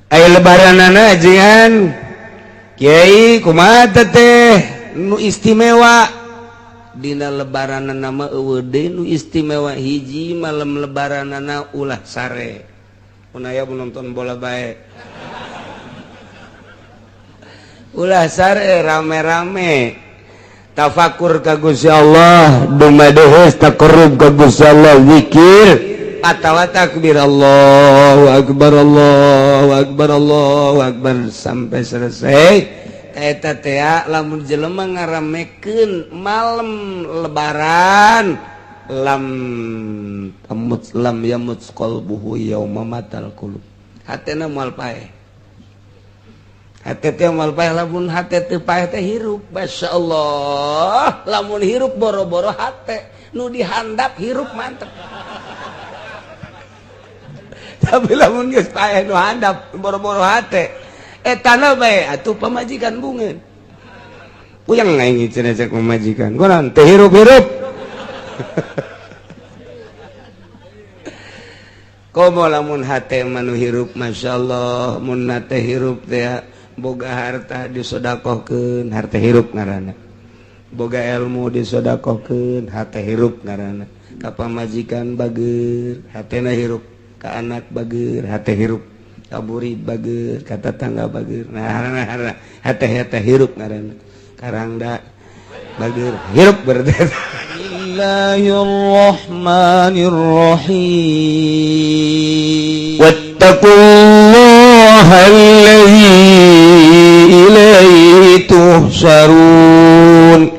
Aya lebaranana ajengan Kiai, kumaha teh nu istimewa dina lebaran? Nama euweuh nu istimewa. Hiji, malam lebaranana ulah sare. Mun aya nonton bola bae, ulah sare, rame-rame tafakur ka Gusti Allah, dumadehes taqarrub ka Gusti Allah, zikir atawa takbir, Allahu akbar, Allahu akbar, Allahu akbar, sampai selesai. Eta teh lamun jelema ngaramekeun malam lebaran, lam tamut lam yamut qalbuhu yauma matal qulub, hatena moal paeh, hate teh moal paeh. Lamun hate teu paeh teh hirup, masyaallah. Lamun hirup, boro-boro hate nu dihandap hirup, mantep. Tapi lamun geus paeh nu handap, boro-boro hate, etana bae atuh pamajikan bungeun, puyeng aing cenah. Cek pamajikan, "Kunaon teh hirup-hirup?" Komo lamun hate mah nu hirup, masyaallah. Mun hate hirup teh, boga harta disodakohkeun, harta hirup ngaranna. Boga ilmu disodakohkeun, hate hirup ngaranna. Ka pamajikan bager, hatena hirup. Ka anak bager, hate hirup. Ka burid bager, ka tatangga bager. Nah, hate hate hirup ngaranna. Karangda bager, hirup berarti. Bismillahirrahmanirrahim. Wattaqullaha allazi ilaihi tuhsyarun.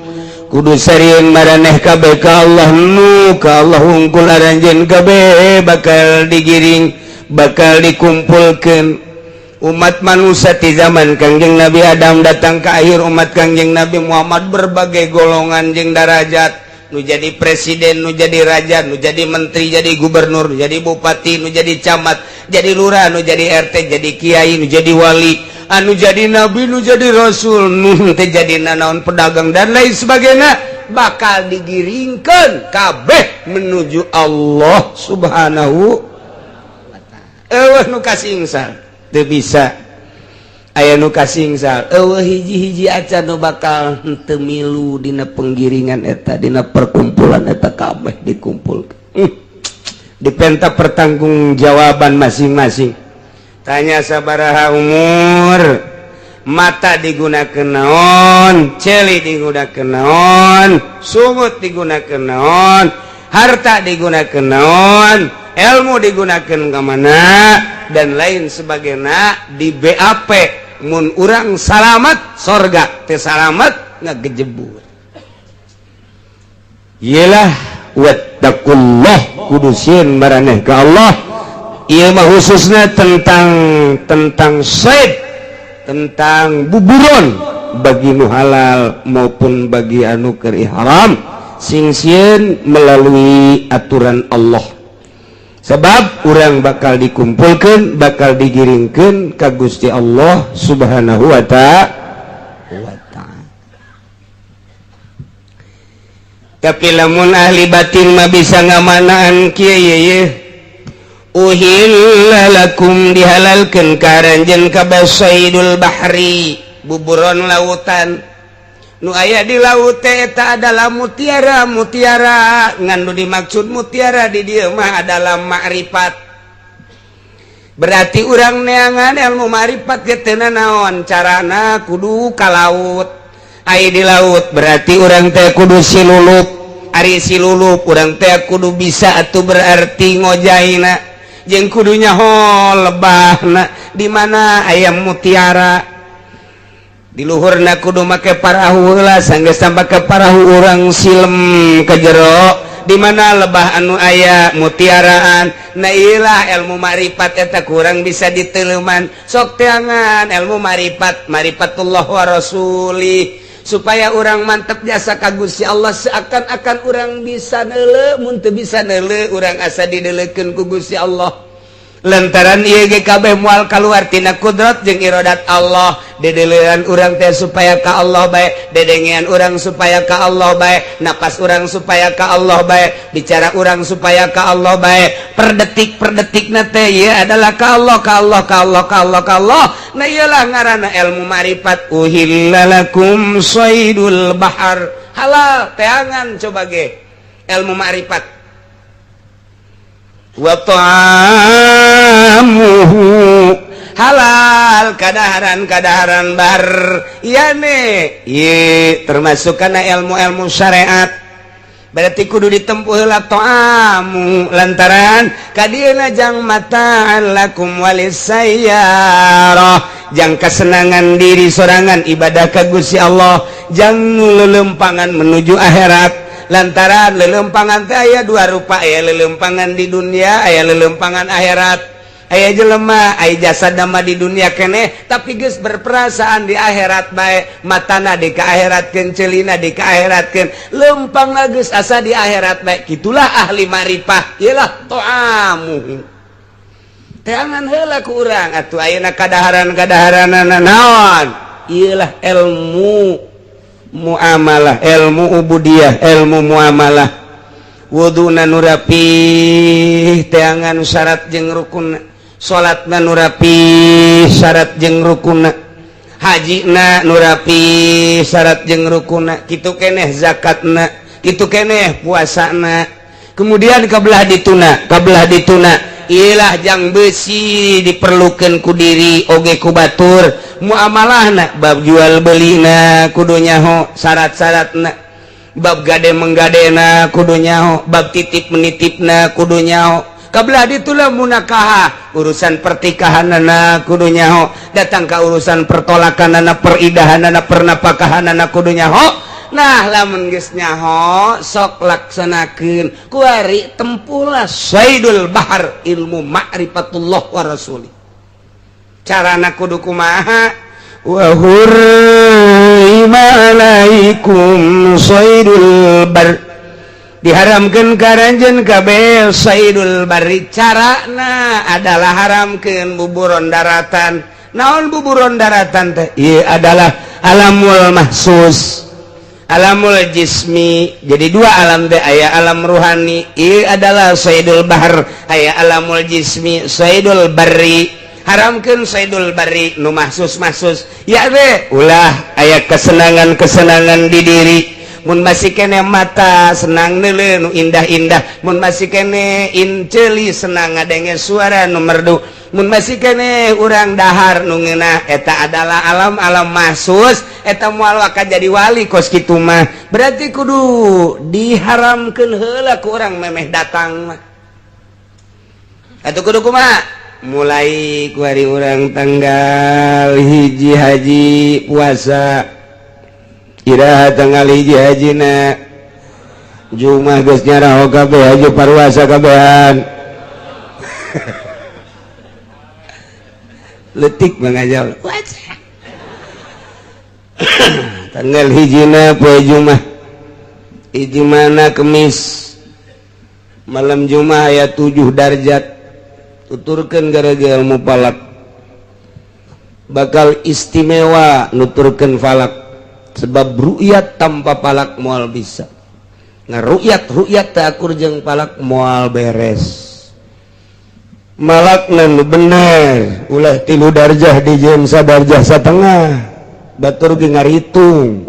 Kudu sarieun maraneh kabeh ka Allah, nu ka Allah hungkul aranjeun kabeh bakal digiring, bakal dikumpulkeun. Umat manusia di zaman Kangjeng Nabi Adam datang ke akhir umat Kangjeng Nabi Muhammad, berbagai golongan jeung darajat, nu jadi presiden, nu jadi raja, nu jadi menteri, jadi gubernur, nu jadi bupati, nu jadi camat, jadi lurah, nu jadi RT, jadi kiai, nu jadi wali, anu jadi nabi, nu jadi rasul, nu teu jadi nanaon, pedagang dan lain sebagainya, bakal digiringkan kabeh menuju Allah Subhanahu wa ta'ala. Euweuh nu kasingsal, teu bisa aya nu kasingsal. Euweuh hiji-hiji acan nu bakal henteu milu dina penggiringan eta, dina perkumpulan eta. Kabeh dikumpulkeun, dipenta pertanggungjawaban masing-masing. Tanya sabaraha umur, mata digunakan naon, celi digunakan naon, sungut digunakan naon, harta digunakan naon, ilmu digunakan ke mana, dan lain sebagainya. Di BAP, mun urang salamat sorga, teu salamat ngagejebur. Iyalah, wattaqullah, kudu sieun maraneh ka Allah. Ieu mah khususnya tentang tentang said, tentang buburon, bagi nu halal maupun bagi anu keur ihram, sing sieun melalui aturan Allah, sebab urang bakal dikumpulkan, bakal digiringkan ka Gusti Allah Subhanahu wa ta'ala. Tapi lamun ahli batin mah bisa ngamanaan kieu ye. Uhilla lakum, dihalalkeun ka aranjeun kabeh, saidul bahri, buburon lautan. Nu aya di laut teh eta adalah mutiara. Mutiara ngan nu dimaksud mutiara di dieu mah adalah makrifat. Berarti urang neangan ilmu makrifat ge teu naon carana, kudu ka laut. Ai di laut berarti urang teh kudu silulup. Ari silulup, urang teh kudu bisa atuh, berarti ngojaina jeung kudu nyaho lebahna di mana aya mutiara. Di luhurna kudu make parahu heula. Sanggeus make parahu, urang silem ke jero, di mana lebah anu aya mutiaraan. Nah, ilah ilmu marifat eta kurang bisa diteleman. Sok teangan ilmu marifat, marifatullah wa rasuli, supaya orang mantep jasa ka Gusti Allah. Seakan-akan orang bisa neule, mun teu bisa neule, urang asa dideulekeun ku Gusti Allah. Lantaran ieu ge kabeh moal kaluar tina kudrat jeung iradat Allah. Dedelean urang teh supaya ka Allah bae, dedengean urang supaya ka Allah bae, napas urang supaya ka Allah bae, bicara urang supaya ka Allah bae. Per detik per detikna teh ieu adalah ka Allah, ka Allah, ka Allah, ka Allah, ka Allah. Nah, iyalah ngaranna ilmu marifat. Uhilla lakum saydul bahar, halal teangan coba ge ilmu ma'rifat. Wa ta'amuhu, halal kadaharan kadaharan bar iya nih. Ye termasuk karena ilmu-ilmu syariat, berarti kudu ditempuh heula ta'amu, lantaran kadieuna jang mata'an lakum walisayyarah, jang kesenangan diri sorangan ibadah ka Gusti Allah, jang lelempangan menuju akhirat. Lantaran lelempangan teh aya dua rupa, aya lelempangan di dunia, aya lelempangan akhirat. Aya jelema aya jasa dama di dunia keneh, tapi geus berperasaan di akhirat bae, matana di ka akhiratkeun, celina di ka akhiratkeun, lempang geus asa di akhirat bae. Kitulah ahli marifah. Iyalah to'amu, teangan heula ku urang atuh ayeuna kadaharan-kadaharanana naon. Iyalah ilmu muamalah, ilmu ubudiyah, ilmu muamalah. Wuduna nu rapih, teangan syarat jeung rukun. Salatna nu rapih, syarat jeung rukun. Hajina nu rapih, syarat jeung rukun. Kitu keneh zakatna, kitu keneh puasana. Kemudian kabelah dituna, kabelah dituna ilah jang besi diperlukan ku diri oge ku batur. Muamalahna bab jual belina kudu nyaho syarat-syaratna, bab gade menggadena kudu nyaho, bab titip menitipna kudu nyaho. Kabelah ditulah munakahah, urusan pertikahanana kudu nyaho, datang ke urusan pertolakanana, peridahanana, pernapakahanana kudu nyaho. Nah, lamun geus nyaho, sok laksanakeun. Kuari tempuhlah saidul bahar, ilmu ma'rifatullah wa rasuli. Carana kudu kumaha? Wa hurrima alaikum saidul bar, diharamkeun ka aranjeun kabeh saidul barri. Carana adalah haramkeun buburon daratan. Naon buburon daratan teh? Ieu adalah alamul mahsus, alamul jismi. Jadi dua alam teh, aya alam ruhani, ieu adalah saidul bahar, aya alamul jismi, saidul barri. Haramkeun saidul barri nu mahsus mahsus ya teh ulah aya kesenangan-kesenangan di diri. Mun masih kene mata senang neuleu nu indah-indah, mun masih kene inceuli senang ngadenge suara nu merdu, mun masih kene urang dahar nu ngeunah, eta adalah alam-alam mahsus. Eta moal akan jadi wali kos kitu mah. Berarti kudu diharamkeun heula ku urang memeh datang mah. Atuh kudu kumaha? Mulai ku hari urang tanggal 1 haji puasa. Iraha tanggal 1 hajina? Jumat. Geus nyaraho kabeh, haji paruasa kabehan. Letik mangajal tanggal hijina poe Jumat. Hiji mana? Kemis. Malam Jumat aya 7 darjat. Tuturkeun gara-gara ilmu falak, bakal istimewa nuturkeun falak, sebab ru'yat tanpa falak moal bisa. Nah, ru'yat ru'yat teu akur jeung falak moal beres. Malakna nu bener ulah 3 darjah di jeung sadarjah satengah, batur ge ngaritung.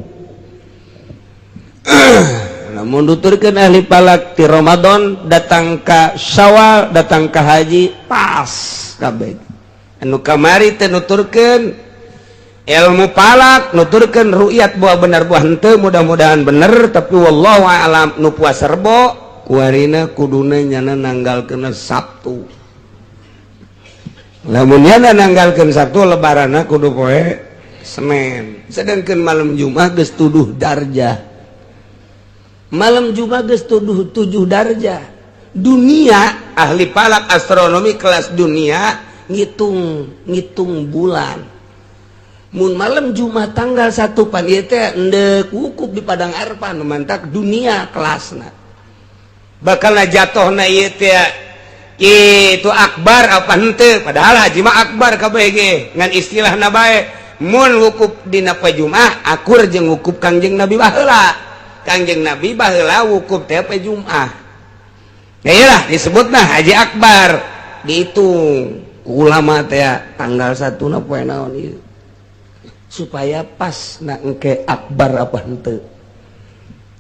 Namun nuturkeun ahli falak ti Ramadan datang ka Syawal, datang ka haji, pas kabeh. Anu kamari teh nuturkeun ilmu falak, nuturkeun ru'yat, buah bener buah henteu, mudah-mudahan bener, tapi wallahu a'lam. Nu puasa Rebo kuarina kuduna nyana nanggalkeun Sabtu. Lamun nyana nanggalkeun Sabtu, lebaranna kudu poe Senin. Sedangkan malam Jumat geus tuduh darjah, malam Jumat geus tuduh 7 darjah dunia. Ahli falak astronomi kelas dunia ngitung ngitung bulan, mun malam Jumat tanggal 1 pan ieu teh endek wukuf di Padang Arfah. Nu mantak dunia kelasna bakal jatuhna ieu teh. Itu akbar apa henteu? Padahal haji mah akbar kabeh ge ngan istilahna bae. Mun wukuf dina poe Jumat akur jeung wukuf Kangjeng Nabi baheula. Kangjeng Nabi baheula wukuf teh poe Jumat. Ya iyalah disebutna haji akbar. Dihitung ku ulama teh tanggal 1 na poe naon ieu. Supaya pas na engke akbar apa henteu.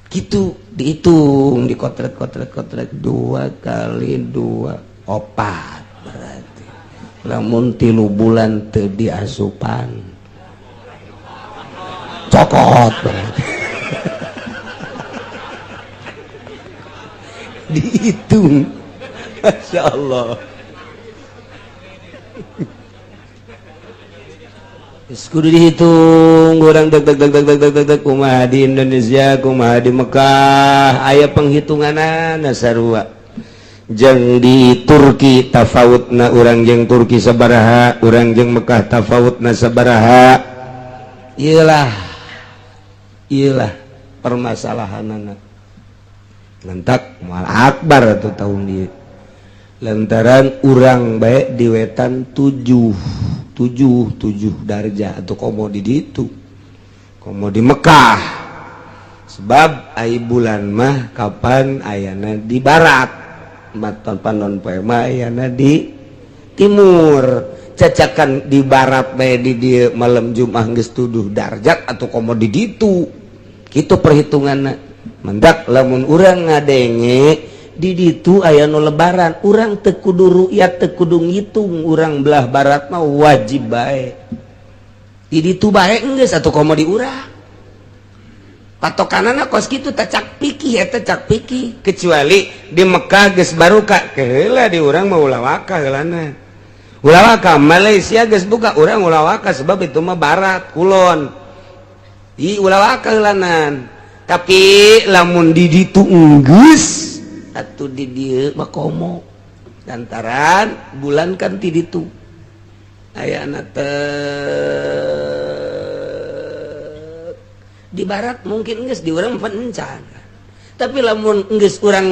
Gitu dihitung dikotret-kotret-kotret 2 kali 2 4 berarti. Lamun 3 bulan teu diasupan cokot berarti. Dihitung. Masya Allah. Kudu dihitung urang deg deg deg deg deg deg deg kumaha di Indonesia kumaha di Mekah aya penghitunganana sarua. Jeung di Turki tafawutna urang jeung Turki sabaraha, urang jeung Mekah tafawutna sabaraha. Iyalah iyalah permasalahanana. Lantak moal akbar atuh tahun ieu. Lantaran urang bae di wetan 7 darjah atau komo di ditu komo di Mekah sebab ai bulan mah kapan ayana di barat maton panon poe mah ayana di timur cacakan di barat bae di dieu malam Jumat geus 7 darjat atau komo di ditu kitu perhitunganna mendak lamun urang ngadenge di ditu aya nu lebaran urang teu kudu ru'yat teu kudu ngitung urang belah barat mah wajib bae di ditu bae geus atuh komo di urang patokanana kos kitu teh cak pikih eta cak pikih kecuali di Mekah geus baruka keheula di urang mah ulah waka heulana ulah waka Malaysia geus buka urang ulah waka sebab itu mah barat kulon i ulah waka heulanan tapi lamun di ditu geus atau di dieu mah komo lantaran bulan kan ti ditu ayana teh di barat mungkin geus di urang pencan tapi lamun geus urang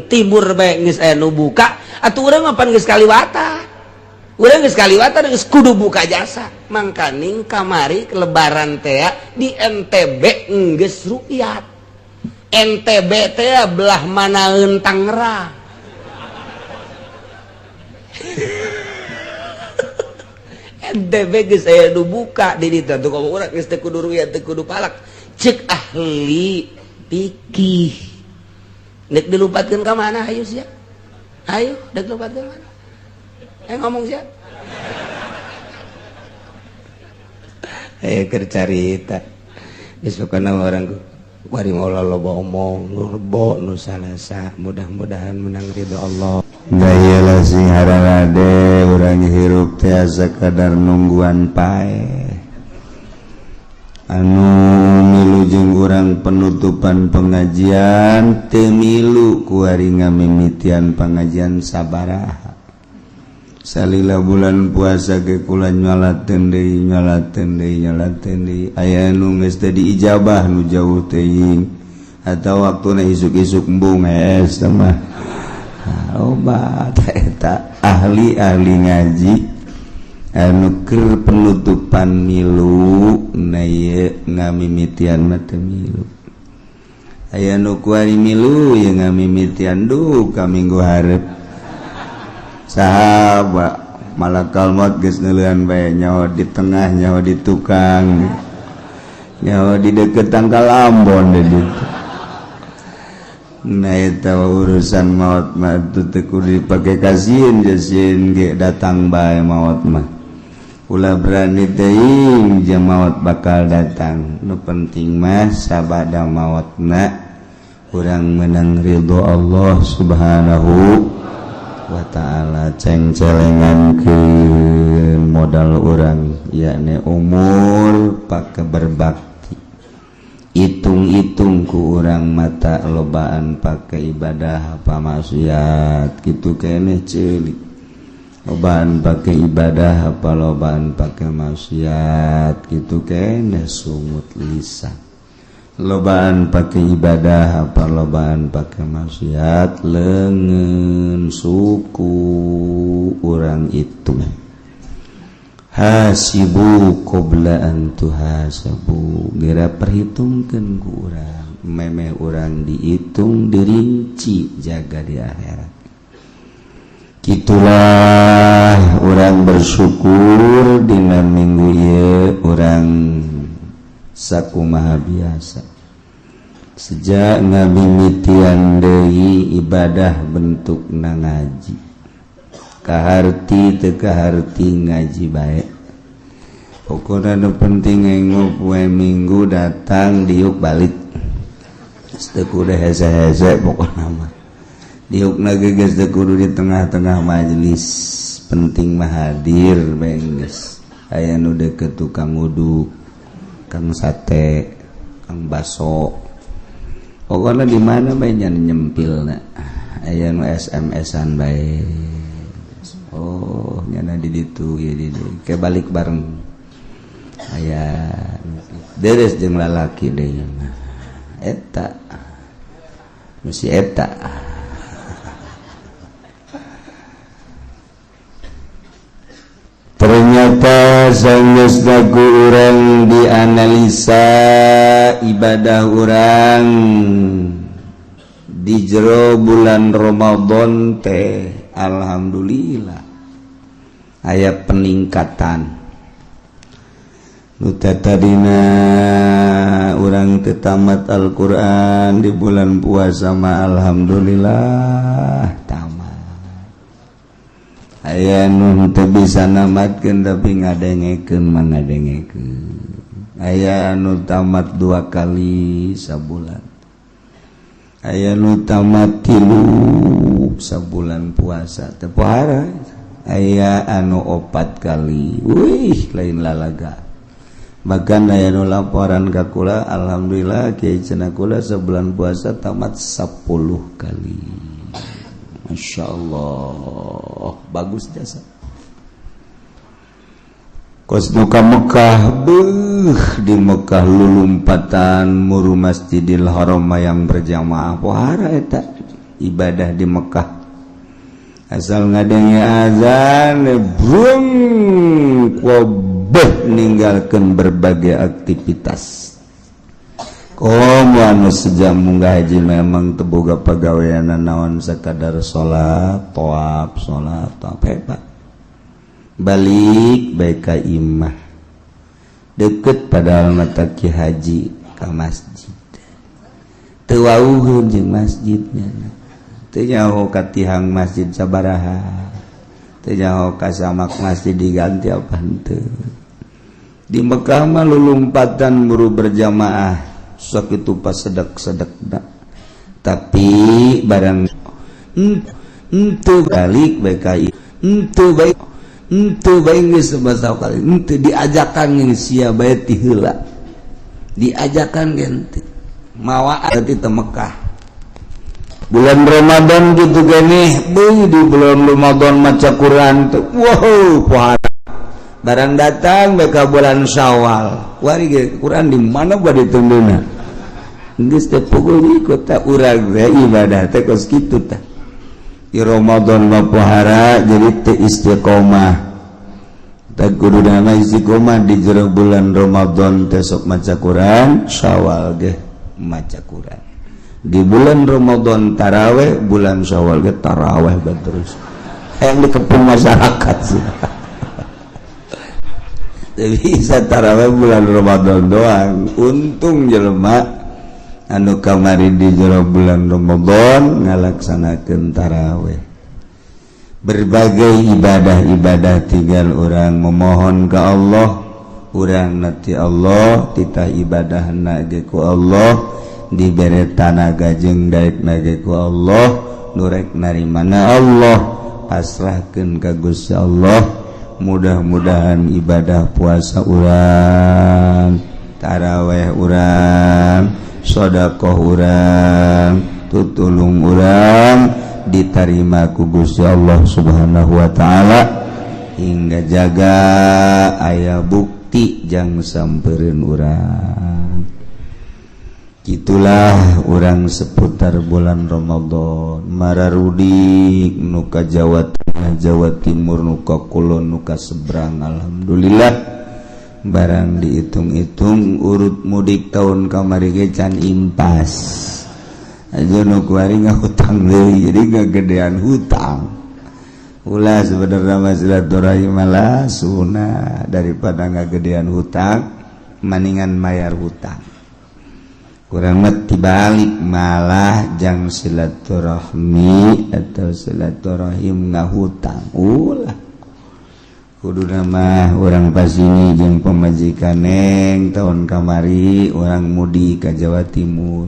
timur bae geus aya nu buka atuh urang mah pan geus kaliwata urang geus kaliwata geus kudu buka jasa mangkaning kamari lebaran teh di NTB geus rukyat NTB teh belah manaeun Tangerang. NTB geus aya nu buka di ditu atuh komo urang geus teu kudu ruya teu kudu palak cek ahli fikih nek dilupatkeun ka mana hayu sia hayu dek lupatkeun mana ngomong sia aya keur carita geus pokona urang bari ngolah loba omong nurbo nu salasa mudah-mudahan menang ridho Allah. Gaya sing hararade urang hirup teh sakadar nungguan pae anu milu jeung urang penutupan pengajian teu milu kuari ngamimitian pengajian sabaraha salila bulan puasa ge kula nyalateun deui nyalateun deui nyalateun deui aya nu geus teu diijabah nu jauh teuing atau waktuna isuk-isuk embung geus teh mah obat eta ahli-ahli ngaji anu keur penutupan milu na ieu ngamimitian mah teu milu aya nu kuari milu ieu ngamimitian duh ka minggu hareup sahabat malakal maut geus neuleuan bae nyaho di tengah nyaho di tukang nyaho di deket tangkal Ambon di ditu. Nah eta urusan maut mah teu kudu dipake kasieun jasieun ge datang bae maut mah ulah berani teuing jeung maut bakal datang nu penting mah sabada mautna urang menang ridho Allah Subhanahu wa ta'ala. Ceng-celengan ke modal orang yakni umur pakai berbakti hitung-hitung ku orang mata lobaan pakai ibadah apa maksiat gitu keneh ceuli lobaan pakai ibadah apa lobaan pakai maksiat gitu keneh sungut lisan. Lobaan pakai ibadah apa lobaan pakai maksiat leungeun suku urang itu. Hasibu qabla an tuhasabu, geura perhitungkeun ku urang, memeh urang dihitung dirinci jaga di akhirat. Kitulah urang bersyukur dina minggu ieu urang sakumaha biasa. Sejak ngamimitian deui ibadah bentukna ngaji. Kaharti teu kaharti ngaji bae. Pokona nu penting engok poe Minggu datang diuk balik. Teu kudu hese-hese pokona mah. Diukna ge geus teu kudu di tengah-tengah majelis, penting mah hadir bae geus. Aya nu deukeut tukang uduk, kang sate, kang baso. Pokona di mana bae nya nyempilna. Aya nu SMS-an bae. Oh, nyana di ditu ya di dieu. Ke balik bareng. Aya deres jeung lalaki deui mah. Eta. Mesti eta. Ternyata sanggeus dagu urang dianalisa ibadah urang di jero bulan Ramadan teh alhamdulillah aya peningkatan. Nu tadina urang teu tamat Al-Qur'an di bulan puasa mah alhamdulillah tamat. Aya nu teu bisa namatkeun tapi ngadengekeun mah ngadengekeun. Aya anu tamat 2 kali sabulan. Aya nu tamat 3 sabulan puasa teu pohara. Aya anu 4 kali. Wih, lain lalaga. Bahkan aya nu laporan ka kula, alhamdulillah kiai cenah kula sabulan puasa tamat 10 kali. Masya Allah, bagus jasa. Kos nu ka Mekah, beuh di Mekah lulumpatan muru Masjidil Haram yang berjamaah pohara eta ibadah di Mekah. Asal ngadenge azan, brung kobeh ninggalkeun berbagai aktivitas. Komo anu sejak munggah haji memang teu boga pagawean naon sakadar salat, tawaf, salat, tawaf hebat. Balik bae ka imah. Deket padahal mata ki haji ka masjid. Teu wauheun jeung masjidnya. Teu nyaho ka tihang masjid sabaraha. Teu nyaho ka samak masjid diganti apa henteu. Di Mekah mah lulumpatan buru berjamaah. Sok itu pas sedek-sedekna. Tapi barang henteu balik bae ka henteu bae henteu bae geus sabaraha kali henteu diajakan geus sia bae ti heula. Diajakan ge henteu. Mawa ti teu Mekah. Bulan Ramadan gitu gini, beuh di bulan Ramadan maca Quran teh. Wow, pohara. Barang datang bae ka bulan Syawal. Wari ge Quran di mana bade tunduna? Geus teh pukul ikut tah urang teh ibadah teh kos kitu tah. Di Ramadan mah pohara jadi teh istiqomah. Tah kuduna mah istiqomah di jero bulan Ramadan teh sok maca Quran, Syawal ge maca Quran. Di bulan Ramadan taraweh, bulan Syawal ge taraweh bae terus. Hayang dikepung masyarakat sih. Bisa taraweh bulan Ramadan doang. Untung jelema anu kamari di jero bulan Ramadan ngalaksanakeun taraweh. Berbagai ibadah-ibadah tinggal orang memohon ke Allah, urang nanti Allah titah ibadahna ge ku Allah, dibere tanaga jeung daekna ge ku Allah, nu rek narimana Allah, pasrahkeun ka Gusti Allah. Mudah-mudahan ibadah puasa urang, taraweh urang, sedekah urang, tutulung urang diterima ku Gusti Allah Subhanahu wa taala hingga jaga aya bukti jang sampereun urang. Itulah orang seputar bulan Ramadan mararudik nu ka Jawa Tengah, Jawa Timur, nu ka Kulon, nu ka seberang. Alhamdulillah barang dihitung-hitung urut mudik tahun kamari ge can impas aja nu kuari ngahutang deui, jadi ngagedean hutang. Ulah, sebenarnya mah silaturahim malah sunah. Daripada ngagedean hutang maningan mayar hutang. Kurang mah dibalik malah, jang silaturahmi atau silaturahim ngahutang, ulah. Kudu nama orang pas ini jeung pamajikan, "Neng, tahun kamari urang mudik ke Jawa Timur,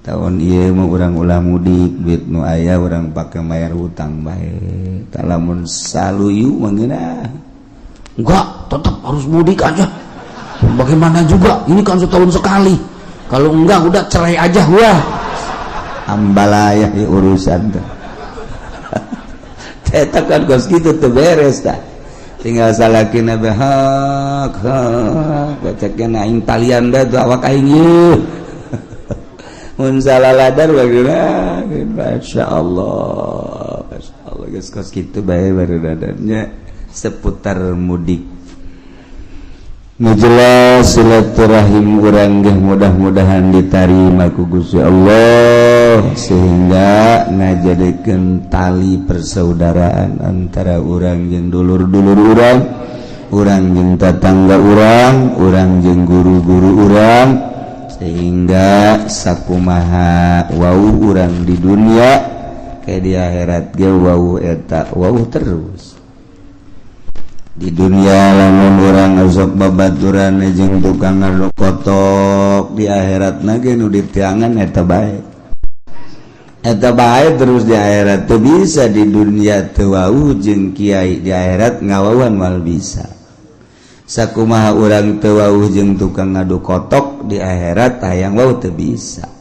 tahun ieu mah urang ulah mudik, duit nu aya urang pake mayar hutang bae." Tah, lamun saluyu mah. Enggak, tetap harus mudik aja. Bagaimana juga, ini kan setahun sekali. Kalau enggak, udah cerai aja gua. Ambalaya ya urusan tuh. Eta kan kos kitu teu beres tah. Tinggal salakina behak hak bacakna aing talian da tuh awak aing ieu. Mun salah ladar bagaimana? Masya Allah, Masya Allah, geus kos kitu bae barudadannya seputar mudik. Nu jelas silaturahim urang ge mudah-mudahan ditarima ku Gusti Allah sehingga ngajadikeun tali persaudaraan antara urang jeung dulur-dulur urang, urang jeung tatangga urang, urang jeung guru-guru urang, sehingga sakumaha wau urang di dunia kayak di akhirat ge wau eta wau terus. Di dunia lamun urang osok babaturan jeung tukang ngadu kotok, di akhirat ge nu ditiangan eta bae, eta bae terus di akhirat. Teu bisa di dunia teu wau jeung kiai, di akhirat ngawauan mal bisa. Sakumaha urang teu wau jeung tukang ngadu kotok, di akhirat hayang wau teu bisa.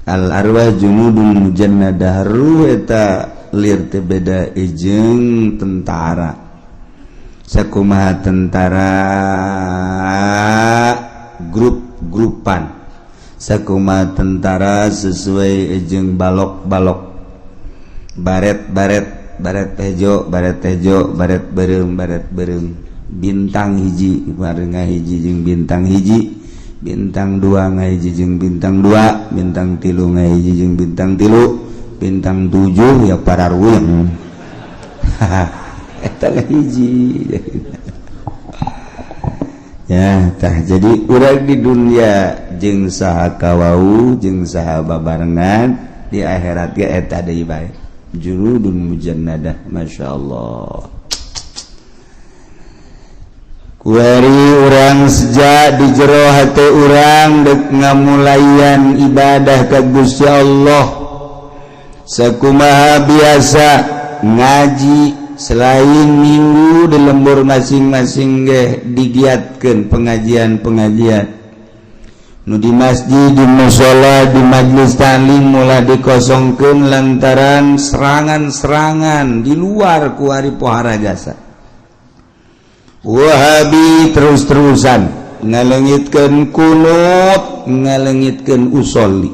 Al arwah junudun mujannadah, ruh eta lir teu beda jeung tentara. Sakumaha tentara grup-grupan, sakumaha tentara sesuai jeung balok-balok, baret-baret, baret hejo, baret hejo, baret beureum, baret beureum, bintang hiji bareng hiji jeung bintang hiji, bintang dua ngahiji jeung bintang dua, bintang tilu ngahiji jeung bintang tilu, bintang tujuh ya para ruang eta hiji ya. Tah, jadi urang di dunia jeung saha kawau, jeung saha babarengan, di akhirat ge eta deui bae, junudun mujannadah. Masya Allah. Kuari urang sejak di jero hati urang dek ngamulaian ibadah ka Gusti Allah. Sakumaha biasa ngaji selain minggu, di lembur masing-masing ge digiatkan pengajian-pengajian nu di masjid, di musola, di majlis taklim mulai dikosongkan lantaran serangan-serangan di luar kuari pohara jasa Wahabi terus-terusan ngalengitkan kunut, ngalengitkan usolli.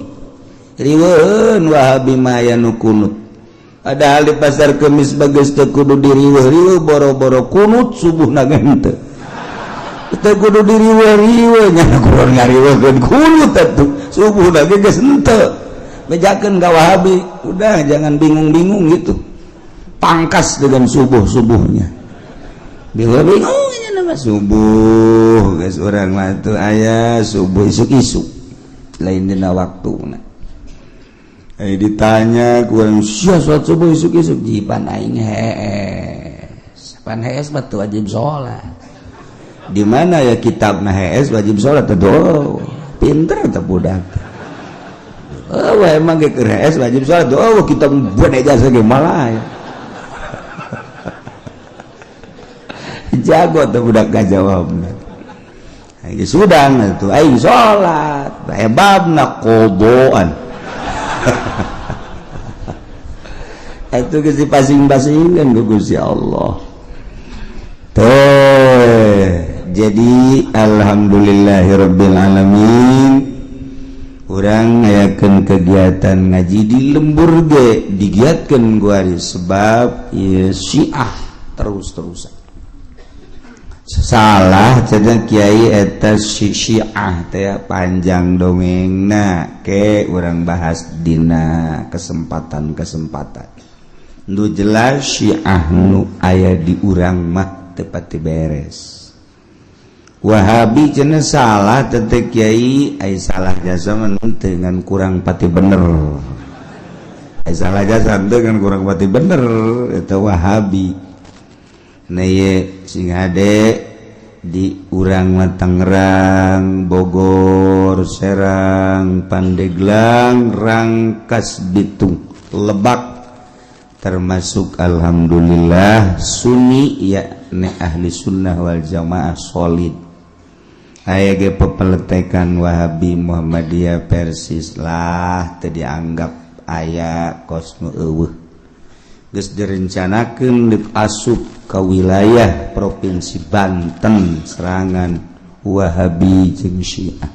Riweuh Wahabi maya nu kunut. Padahal di pasar Kemis bagus teu kudu diriweuh-riweuh, boro-boro kunut subuh na henteu. Teu kudu diriweuh-riweuh nya, kurang ngariweuhkeun kunut atuh subuh na ge geus henteu. Bejakeun ka Wahabi, udah jangan bingung-bingung gitu. Pangkas dengan subuh-subuhnya. Bingung-bingung nama subuh geus urang mah tuh aya subuh isuk-isuk lain dina waktuna. Eh, ditanya kurang sia sholat subuh isuk-isuk, jipan aing hees, pan hees mah teu wajib sholat. Di mana ya kitab nah hees wajib sholat tuh? Oh, pinter teh budak. Oh, emang ge keur hees wajib sholat? Oh, kitab buat jasa ge malah ya. Jago tuh budak gak jawab. Sudah tuh aing sholat hebabna qodoan itu geus dipasing-pasingkeun ku Gusti Allah tuh. Jadi alhamdulillahirabbil alamin. Urang ngayakeun kegiatan ngaji di lembur ge digiatkeun kuari, sebab ieu Syiah terus-terusan salah cenah kiai eta Syiah teh. Panjang dongengna, ke urang bahas dina kesempatan-kesempatan. Nu jelas Syiah nu aya di urang mah teu pati beres. Wahabi cenah salah tete kiai, ai salah jasa mah dengan kurang pati bener, ai salah jasa dengan kurang pati bener eta Wahabi. Nah, ye sing hade di urang mah Tangerang, Bogor, Serang, Pandeglang, Rangkas Bitung, Lebak termasuk, alhamdulillah Sunni ya, ne ahli sunnah wal jamaah solid. Aya ge pepeletekan Wahabi, Muhammadiyah, Persis lah, teu dianggap aya, kos nu euweuh. Geus direncanakeun deuk asup ka wilayah Provinsi Banten serangan Wahabi jeung Syiah.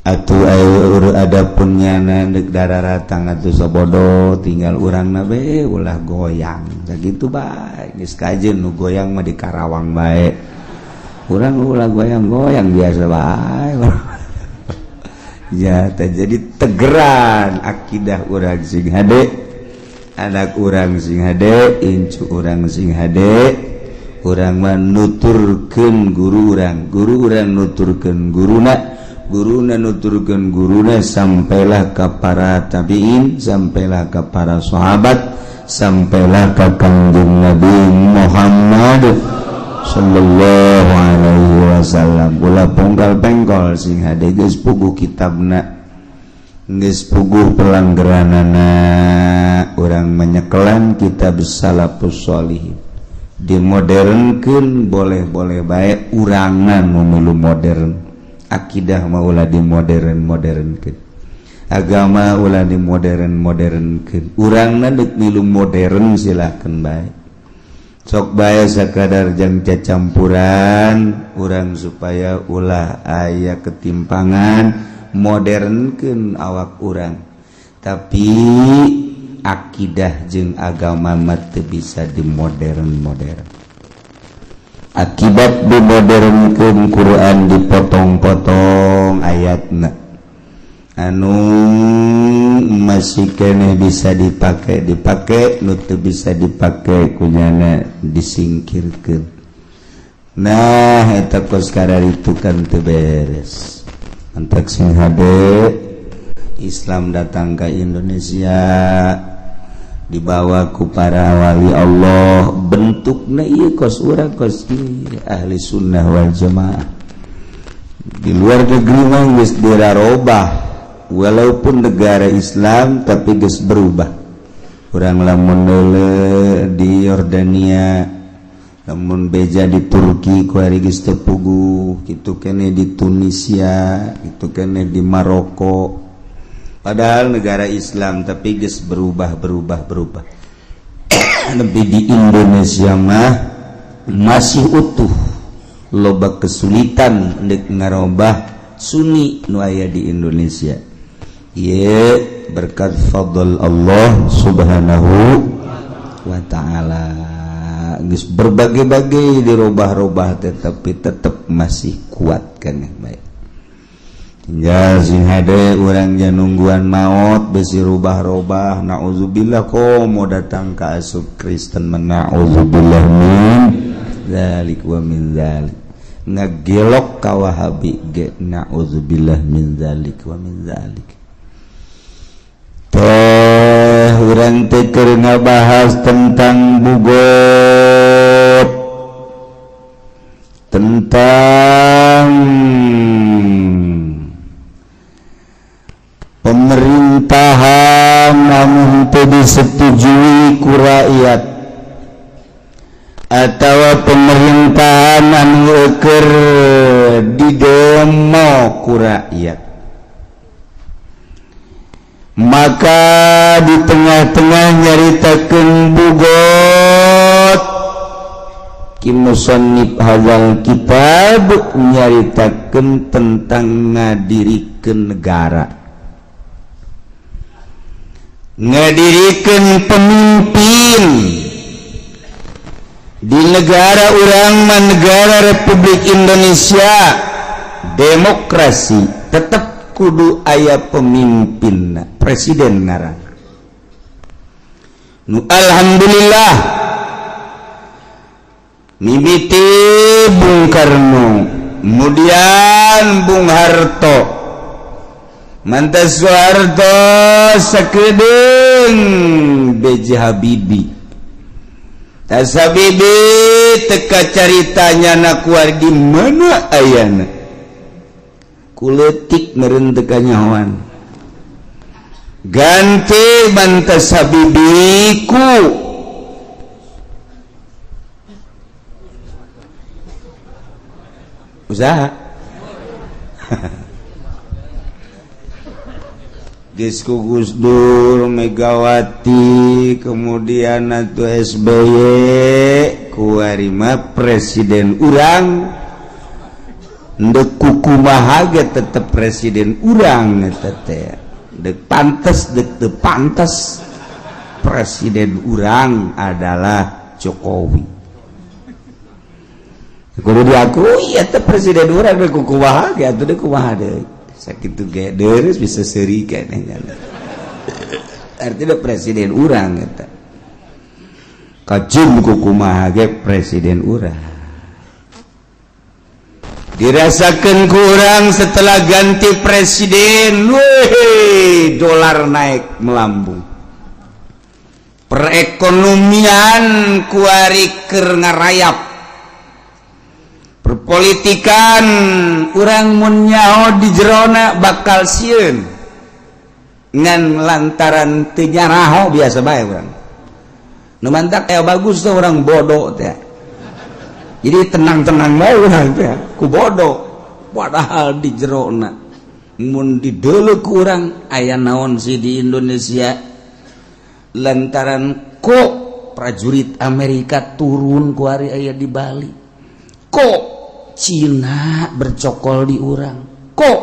Atuh ayo, adapun nyana deuk dararatang atuh sabodo, tinggal urang na be ulah goyang sakitu bae. Geus kajeun nu goyang mah di Karawang bae, urang ulah goyang-goyang, biasa bae ya teh. Jadi tegeran akidah urang sing hade, anak urang sing hade, incu urang sing hade. Urang mah nuturkeun guru urang, guru urang nuturkeun guruna, guruna nuturkeun guruna, sampailah ka para tabiin, sampailah ka para sahabat, sampailah ka Kangjeng Nabi Muhammad sallallahu alaihi wasallam. Ulah ponggal pengkol, sing hade. Geus puguh kitabna, geus puguh pelanggeranana. Urang menyekelan kitab salafus sholihin. Dimodernkeun boleh-boleh bae, urangan nu milu modern. Akidah mah ulah di modern modernkeun, agama ulah di modern modernkeun. Urangna deuk milu modern silakan bae, sok bae, sakadar jang cacampuran urang supaya ulah aya ketimpangan. Modernkeun awak urang, tapi akidah jeung agama mah teu bisa di modern modern. Akibat di modernkeun, Quran dipotong-potong ayatna, anu masih keneh bisa dipakai dipakai, nu teu bisa dipakai kunyana disingkirkan. Nah, eta kos itu kan teu beres. Antak sing hade, Islam datang ke Indonesia dibawa ku para wali Allah, bentukna ieu kos urang, kos ieu ahli sunnah wal jamaah. Di luar negeri mah geus dirarobah, walaupun negara Islam tapi geus berubah. Urang lamun di Yordania, lamun beja di Turki kuari geus teu puguh kitu keneh, di Tunisia kitu keneh, di Maroko, padahal negara Islam tapi geus berubah, berubah, berubah. Lebih di Indonesia mah masih utuh, loba kesulitan dek ngarobah Sunni nu aya di Indonesia ye, berkat fadl Allah Subhanahu wa ta'ala. Geus berbagai-bagai dirubah-rubah tetapi tetap masih kuat kan. Baik, tinggal sing hade, urang jangan nungguan maut besi rubah-rubah. Naudzubillah, komo datang ke asup Kristen, naudzubillah min dzalik wa min dzalik, ngagelok ka Wahabi ge, naudzubillah min dzalik wa min dzalik. Teh urang teh keur ngabahas tentang bugot, tentang pemerintahan namun teu disetujui ku rakyat atau pemerintahan anu keur didemo ku rakyat. Maka di tengah-tengah nyaritakeun bugot. Ki musannif hadzal kitab nyaritakeun tentang ngadirikeun negara, ngadirikeun pemimpin di negara urang mah, negara Republik Indonesia demokrasi, tetap kudu aya pemimpin, presiden ngaran. Nu alhamdulillah mimiti Bung Karno, kemudian Bung Harto, mantas Soeharto, sakedeung B.J. Habibie. Tas Habibie teka caritanya na kuar di mana ayana kuletik meureun teu kanyahoan. Ganti mantas Habibie ku usaha. Geus ku Gus Dur, Megawati, kemudian atuh SBY, kuari mah presiden urang. Ndek kukumaha ge tetep presiden urang eta teh, dek pantes dek teu pantes, presiden urang adalah Jokowi. Kudu diakui eta presiden urang, dek kukumaha ge atuh, dek kumaha deui, sakitu ge deres bisa seuri keneh nya. Artinya presiden urang eta kajum kukumaha ge presiden urang. Dirasakan kurang setelah ganti presiden, weh, dolar naik melambung, perekonomian kuari keur ngarayap, perpolitikan urang mun nyaho di jerona bakal sieun, ngan lantaran teu nyaraho biasa bae urang. Nu mantak aya bagus tuh orang bodoh teh, jadi tenang-tenang bae urang teh ku bodoh, padahal di jerona mun dideuleu ku urang aya naon sih di Indonesia. Lantaran kok prajurit Amerika turun kuari aya di Bali, kok Cina bercokol di urang, kok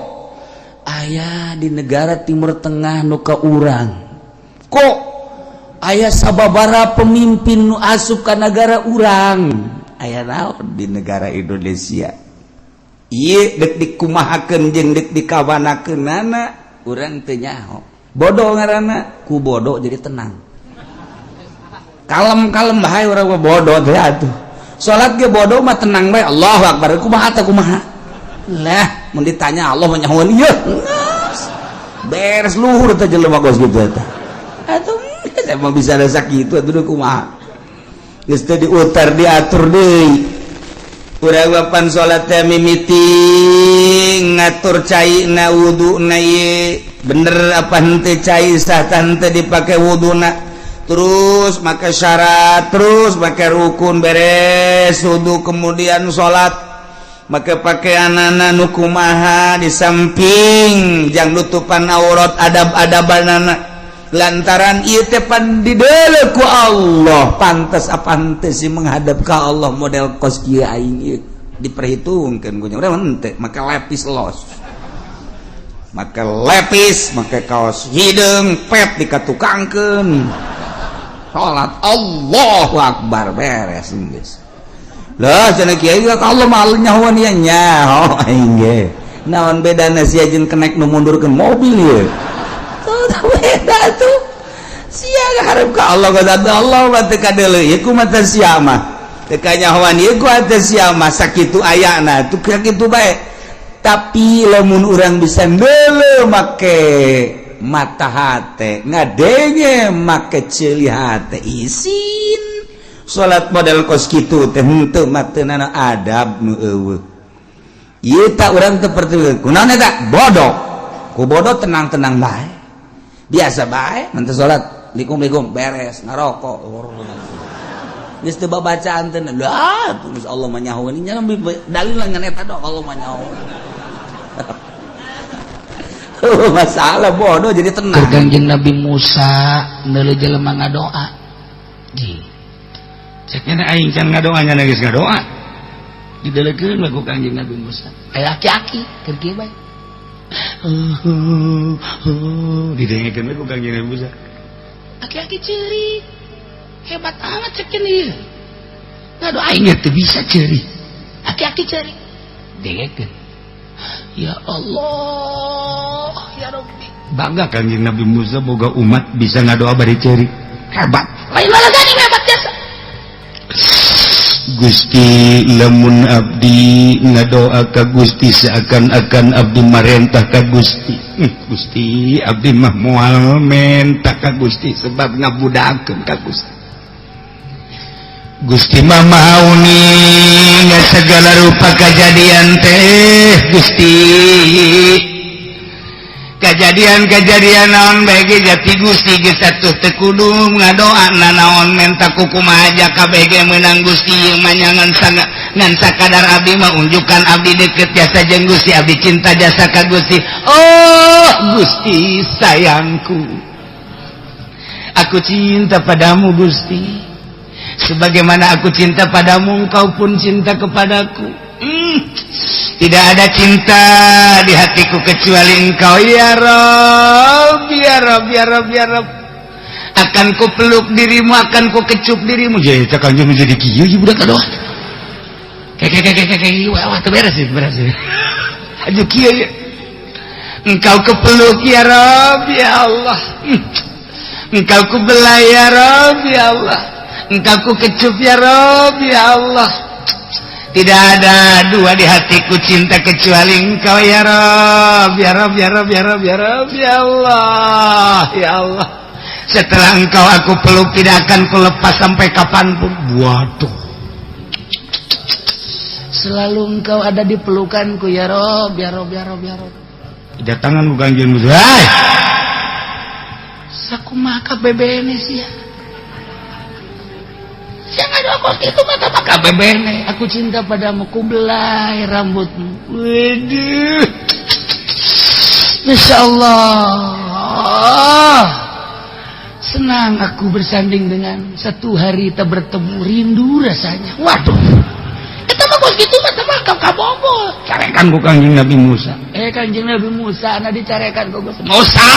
aya di negara Timur Tengah nu ka urang, kok aya sababara pemimpin nu asup ka negara urang, aya naon di negara Indonesia ieu, dek dikumahakeun jeung dek dikawanakeunana urang teu nyaho. Bodoh ngaranna, ku bodoh jadi tenang, kalem-kalem bae urang mah, bodoh teh atuh. Salat ge bodoh mah tenang bae, Allahu akbar, kumaha teh, kumaha lah, mun ditanya Allah mah nyahoan ieu beres, luhur teh jelema kos kitu eta atuh. Emang bisa ada sakitu atuh, kumaha geus teu diutar diatur deui. Urang papan salat teh mimiti ngatur cai na wuduna ieu bener apa henteu, cai sah tah henteu dipake wuduna, terus make syarat, terus make rukun, beres wudu kemudian salat make pakaianana nu kumaha, di samping jang nutupan aurat, adab-adabanana, lantaran ieu teh pan dideuleu ku Allah, pantes apa henteu sih menghadap ka Allah model kos kieu aing ieu, diperhitungkeun ku nya urang henteu make lepis los, make lepis, make kaos hideung pet dikatukangkeun, salat Allahu akbar, beres geus lah. Cenah kiai ka Allah mah nyahoan ieu, nyaho aing ge naon bedana sia jeung kenek nu mundurkeun mobil ieu, tuh beda tuh. Sia harap ka Allah, ka Allah mah teu kadeuleu ieu ku mata sia mah, teu kanyahoan ieu ku hate sia mah, sakitu ayana tuh, sakitu bae. Tapi lamun urang bisa ndeuleu make mata hate, ngadenge make ceuli hate, isin salat model kos kitu teh henteu mateunana adab nu eueuh ieu. Tak urang teu perti kunaon eta, bodoh, ku bodoh tenang-tenang bae, biasa bae, nanti salat likum-likum beres, ngarokok geus teu babacaan teh lah, geus Allah mah nyahoeun nya, dalil ngan eta dong, Allah mah nyahoeun. Masalah bodoh jadi tenang. Kanjeng Nabi Musa neuleuh jelema ngadoa. Ji. Ceknya aing can ngadoa nya geus ngadoa. Didelekeun we ku Kangjeng Nabi Musa. Aya aki-aki keur kieu bae. Didengekeun we ku Kangjeng Nabi Musa. Aki-aki ceurik. Hebat amat ceknya ieu. Ngadoa aing teu bisa ceurik. Aki-aki ceurik. Dengekeun. Ya Allah, ya Rabbi. Bangga Kangjeng Nabi Musa boga umat bisa ngadoa bari ceurik. Hebat. Lain malah hebat jasa. Gusti lamun abdi ngadoa ka Gusti seakan-akan abdi marentah ka Gusti. Gusti abdi mah moal menta ka Gusti sebab ngabudakeun ka Gusti. Gusti mah maha uning segala rupa kejadian teh Gusti. Kejadian-kejadian naon bae ge jati Gusti geus atuh teu kudu ngadoa nanaon menta kukumaha aja kabeh ge meunang Gusti ieu mah ngan sakadar abdi mah unjukan abdi deket jasa jeung Gusti, abdi cinta jasa ka Gusti. Oh Gusti sayangku, aku cinta padamu Gusti, sebagaimana aku cinta padamu engkau pun cinta kepadaku. Tidak ada cinta di hatiku kecuali engkau ya Rob, ya Rob, ya Rob, ya Rob. Akan ku peluk dirimu, akan ku kecup dirimu. Jadi cek anjing menjadi kieu ieu budak aduh. Kayak wah teu beres sih, beres sih. Aju kieu ya. Engkau kepeluk ya Rob, ya Allah. Engkau ku belai ya Rob, ya Allah. Engkau ku kecup ya Rob, ya Allah. Tidak ada dua di hatiku cinta kecuali engkau ya Rob, ya Rob, ya Rob, ya Rob, ya Rob, ya Allah, ya Allah. Setelah engkau aku peluk tidak akan kulepas sampai kapanpun. Waduh. Selalu engkau ada di pelukanku ya Rob, ya Rob, ya Rob, ya Rob. Datangan bukan jin musuh. Hai. Sakumaha bebene sia. Jangan kos itu mata maka bebene. Aku cinta padamu, ku belai rambutmu. Waduh. Masya Allah. Senang aku bersanding dengan satu hari tak bertemu, rindu rasanya. Waduh. Eta mah kos gitu mata maka kabogo. Carekan ku Kangjeng Nabi Musa. Kangjeng Nabi Musa ana dicarekan ku Gusti Musa.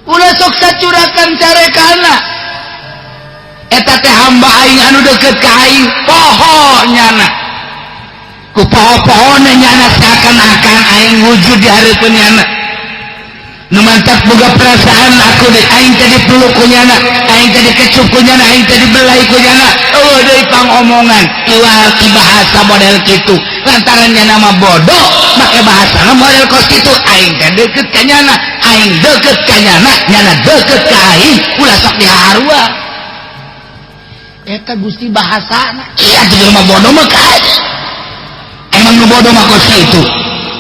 Ulah sok sacurakan carekana. Eta teh hamba aing anu deket ka aing, poho nyana. Ku poho-pohona nyana seakan-akan aing wujud di hareupeun nyana. Nu mantap boga perasaan aku deh, aing teh dipeluk ku nyana, aing teh dikecup ku nyana, aing teh dibelai ku nyana. Eueuh deui pangomongan, iwal ti bahasa model kitu. Lantaran nyana mah bodoh, make bahasana model kos kitu. Aing teh deket ka nyana, aing deket ka nyana, nyana deket ka aing, ulah sok diharua. Eta Gusti bahasana. Iya tuh mah bodoh mah ka. Emang nu bodoh mah kos kitu.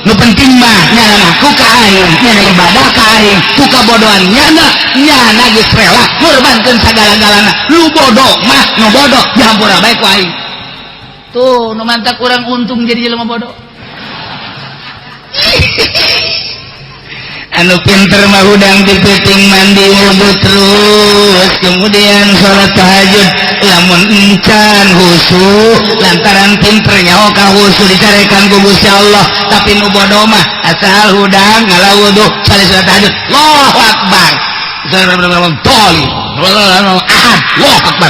Nu penting mah nyana ngaku ka aing, nyana ibadah ka aing, ku kabodohan nyana, nyana geus rela ngorbankeun sagala-galana. Lu bodoh mah nu bodoh dihampura bae ku aing. Tuh nu mantak urang untung jadi jelema bodoh. Anu pinter mah hudang di peuting mandi wudu terus kemudian sholat tahajud lamun encan husu lantaran pinter nyaho ka husu dicarekan ku Gusti Allah. Tapi nu bodoh mah asal hudang ngala wudu sali sholat tahajud Allahu akbar ahad Allahu akbar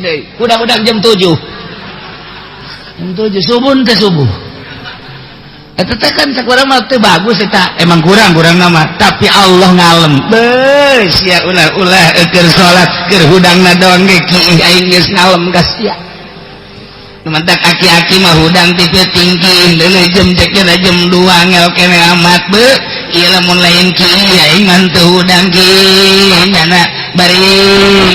deui hudang-hudang jam 7 jam 7 subuh teh subuh. Eta teh kan cek urang mah teu bagus eta, emang kurang nama, tapi Allah ngalem. Beuh sia ulah-ulah keur salat, keur hudangna doang ge kiih aing geus ngalem ka sia. Nu mantak aki-aki mah hudang ti peuting kiih deuleu jam cekna jam 2 ngel kene amat beuh. Ieu lamun lain kiih aing mah teu hudang kiih nyana bari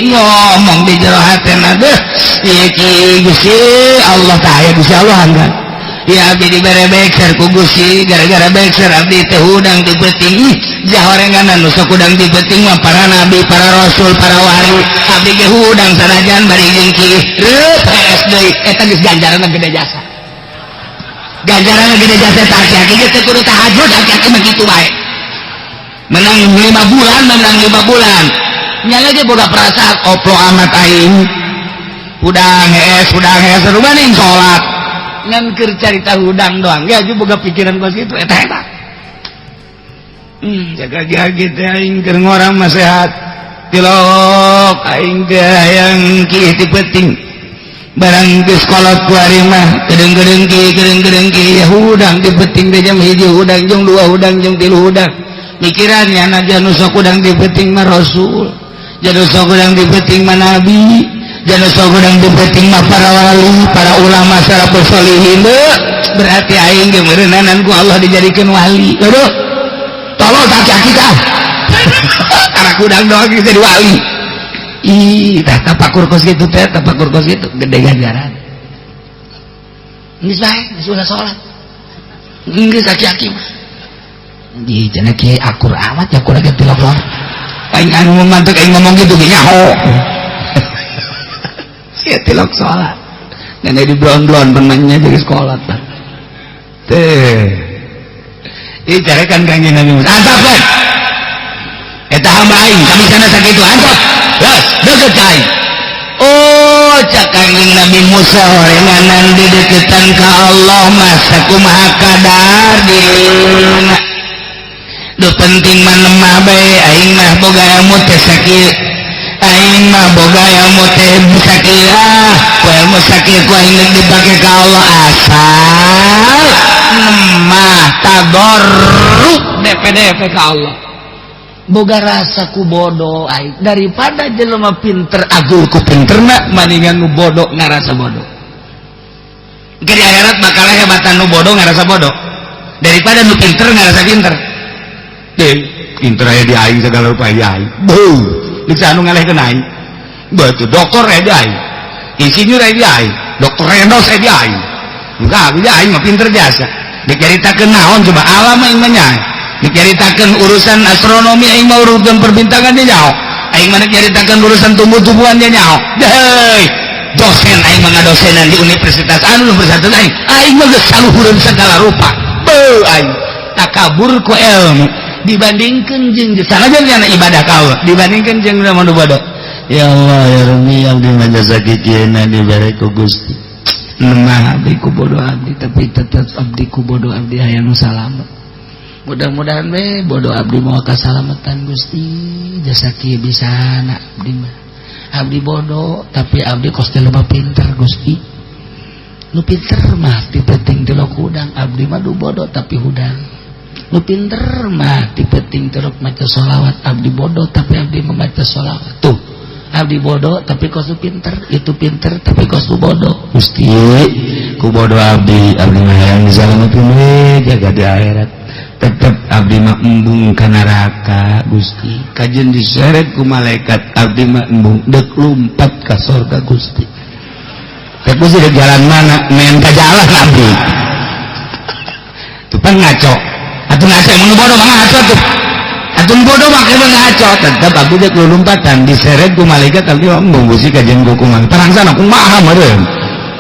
ngomong di jero hatena beuh. Ieu kiih Gusti Allah tah aya Gusti Allah kan. Ya abdi dibere bekser ku Gusti, gara-gara bekser abdi teh hudang di peuting. Ih, jahorenganan nu sok hudang di peuting mah para nabi, para rasul, para wali. Abdi ge hudang sanajan bari jeung kiih. Reup hees deui, eta geus ganjaranna gede jasa. Ganjaranna gede jasa tah aki-aki ge teu kudu tahajud, aki-aki mah kitu bae. Menang 5 bulan, menang 5 bulan. Nya lagi boga perasaan koplo amat aing. Hudang hees, hudang hees, rumaning salat. Ngan keur carita hudang doang. Ya ju boga pikiran kos kitu eta hebat. Jaga-jaga teh aing keur ngorang mah sehat. Tilok aing teh hayang kieu ti peuting. Barang geus kolot ku ari mah kedeung-kedeung kieu kedeung-kedeung kieu ya hudang ti peuting teh jam 1 hudang jam 2 hudang jam 3 hudang. Mikirannya najan nu sok hudang ti peuting mah rasul, jan nu sok hudang ti peuting mah nabi, jan nu sok hudang ti peuting mah para wali, para ulama salafus sholihin. Berarti aing ge meureunanan ku Allah dijadikeun wali. Aduh. Tolol tak aki kah? Karena hudang doang jadi wali. Ih, tah tapakur kos kitu teh, tapakur kos kitu gede ganjaran. Geus bae, geus ulah salat. Geus aki-aki mah. Di cenah kiai akur amat ya kurang ge tilok. Aing anu mantuk aing ngomong gitu ge nyaho. Sia tilok salat. Nenek di blon-blon penanya jadi sekolah tah. Teh. Ih carekan Kangjeng Nabi Musa. Antap kan? Eta hamba aing kami sana sakitu antap. Las deket ka aing. Oh, cak Kangjeng Nabi Musa horenganan dideketan ka Allah mah sakumaha kadar dirina. Nu penting mah lemah bae aing mah boga ilmu teh sakieu. Aing mah boga ilmu teh sakieu ah, ku ilmu sakieu ku aing deuk dipake ka Allah asal lemah tadarruk DPDP ka Allah. Boga rasa ku bodoh aing daripada jelema pinter agur ku pinterna maningan nu bodoh ngarasa bodoh. Engke di akhirat bakal hebatan nu bodoh ngarasa bodoh daripada nu pinter ngarasa pinter. Pinter aya di aing segala rupa di aing. Beuh, bisa anu ngalehkeun aing. Beuh, doktor aya di aing. Insinyur aya di aing, doktor Rendos aya di aing. Enggak, di aing mah pinter biasa. Dicaritakeun naon coba alam aing mah nyae. Dicaritakeun urusan astronomi aing mah urusan perbintangan dia nyaho. Aing mah dicaritakeun urusan tumbuh-tumbuhan dia nyaho. Deui, dosen aing mah ngadosenan di universitas anu universitas aing. Aing mah geus saluhureun segala rupa. Beuh aing takabur ku ilmu dibandingkan jeung sanajan kana ibadah ka Allah dibandingkan jeung nu bodoh. Ya Allah ya Rabbi abdi mah jasa kikieuna dibere ku Gusti. Lemah abdi ku bodoh abdi tapi tetep abdi ku bodoh abdi hayang nu salamet. Mudah-mudahan we bodoh abdi moal kasalamatan Gusti jasa kieu bisana abdi mah. Abdi bodoh tapi abdi kos teh loba pinter Gusti. Nu pinter mah ti peuting tilok hudang abdi mah du bodoh tapi hudang. Nu pinter mah ti peuting tilok maca sholawat abdi bodoh tapi abdi membaca sholawat. Tuh abdi bodoh tapi kos pinter, itu pinter tapi kos bodoh. Gusti ku bodoh abdi, abdi mah hayang disalametkeun we jaga di akhirat. Tetep abdi mah embung ka neraka Gusti. Kajeun diseret ku malaikat abdi mah embung deuk lumpat ka sorga Gusti. Teh Gusti dek jalan mana? Main ka jalan abdi. Tuh pan ngaco. Atuh ngaco emang nu bodoh mah ngaco tuh. Atuh bodoh mah emang ngaco. Tetep abdi dek lumpatan diseret ku malaikat abdi mah embung Gusti kajeun ku kumaha. Tarangsana kumaha meureun.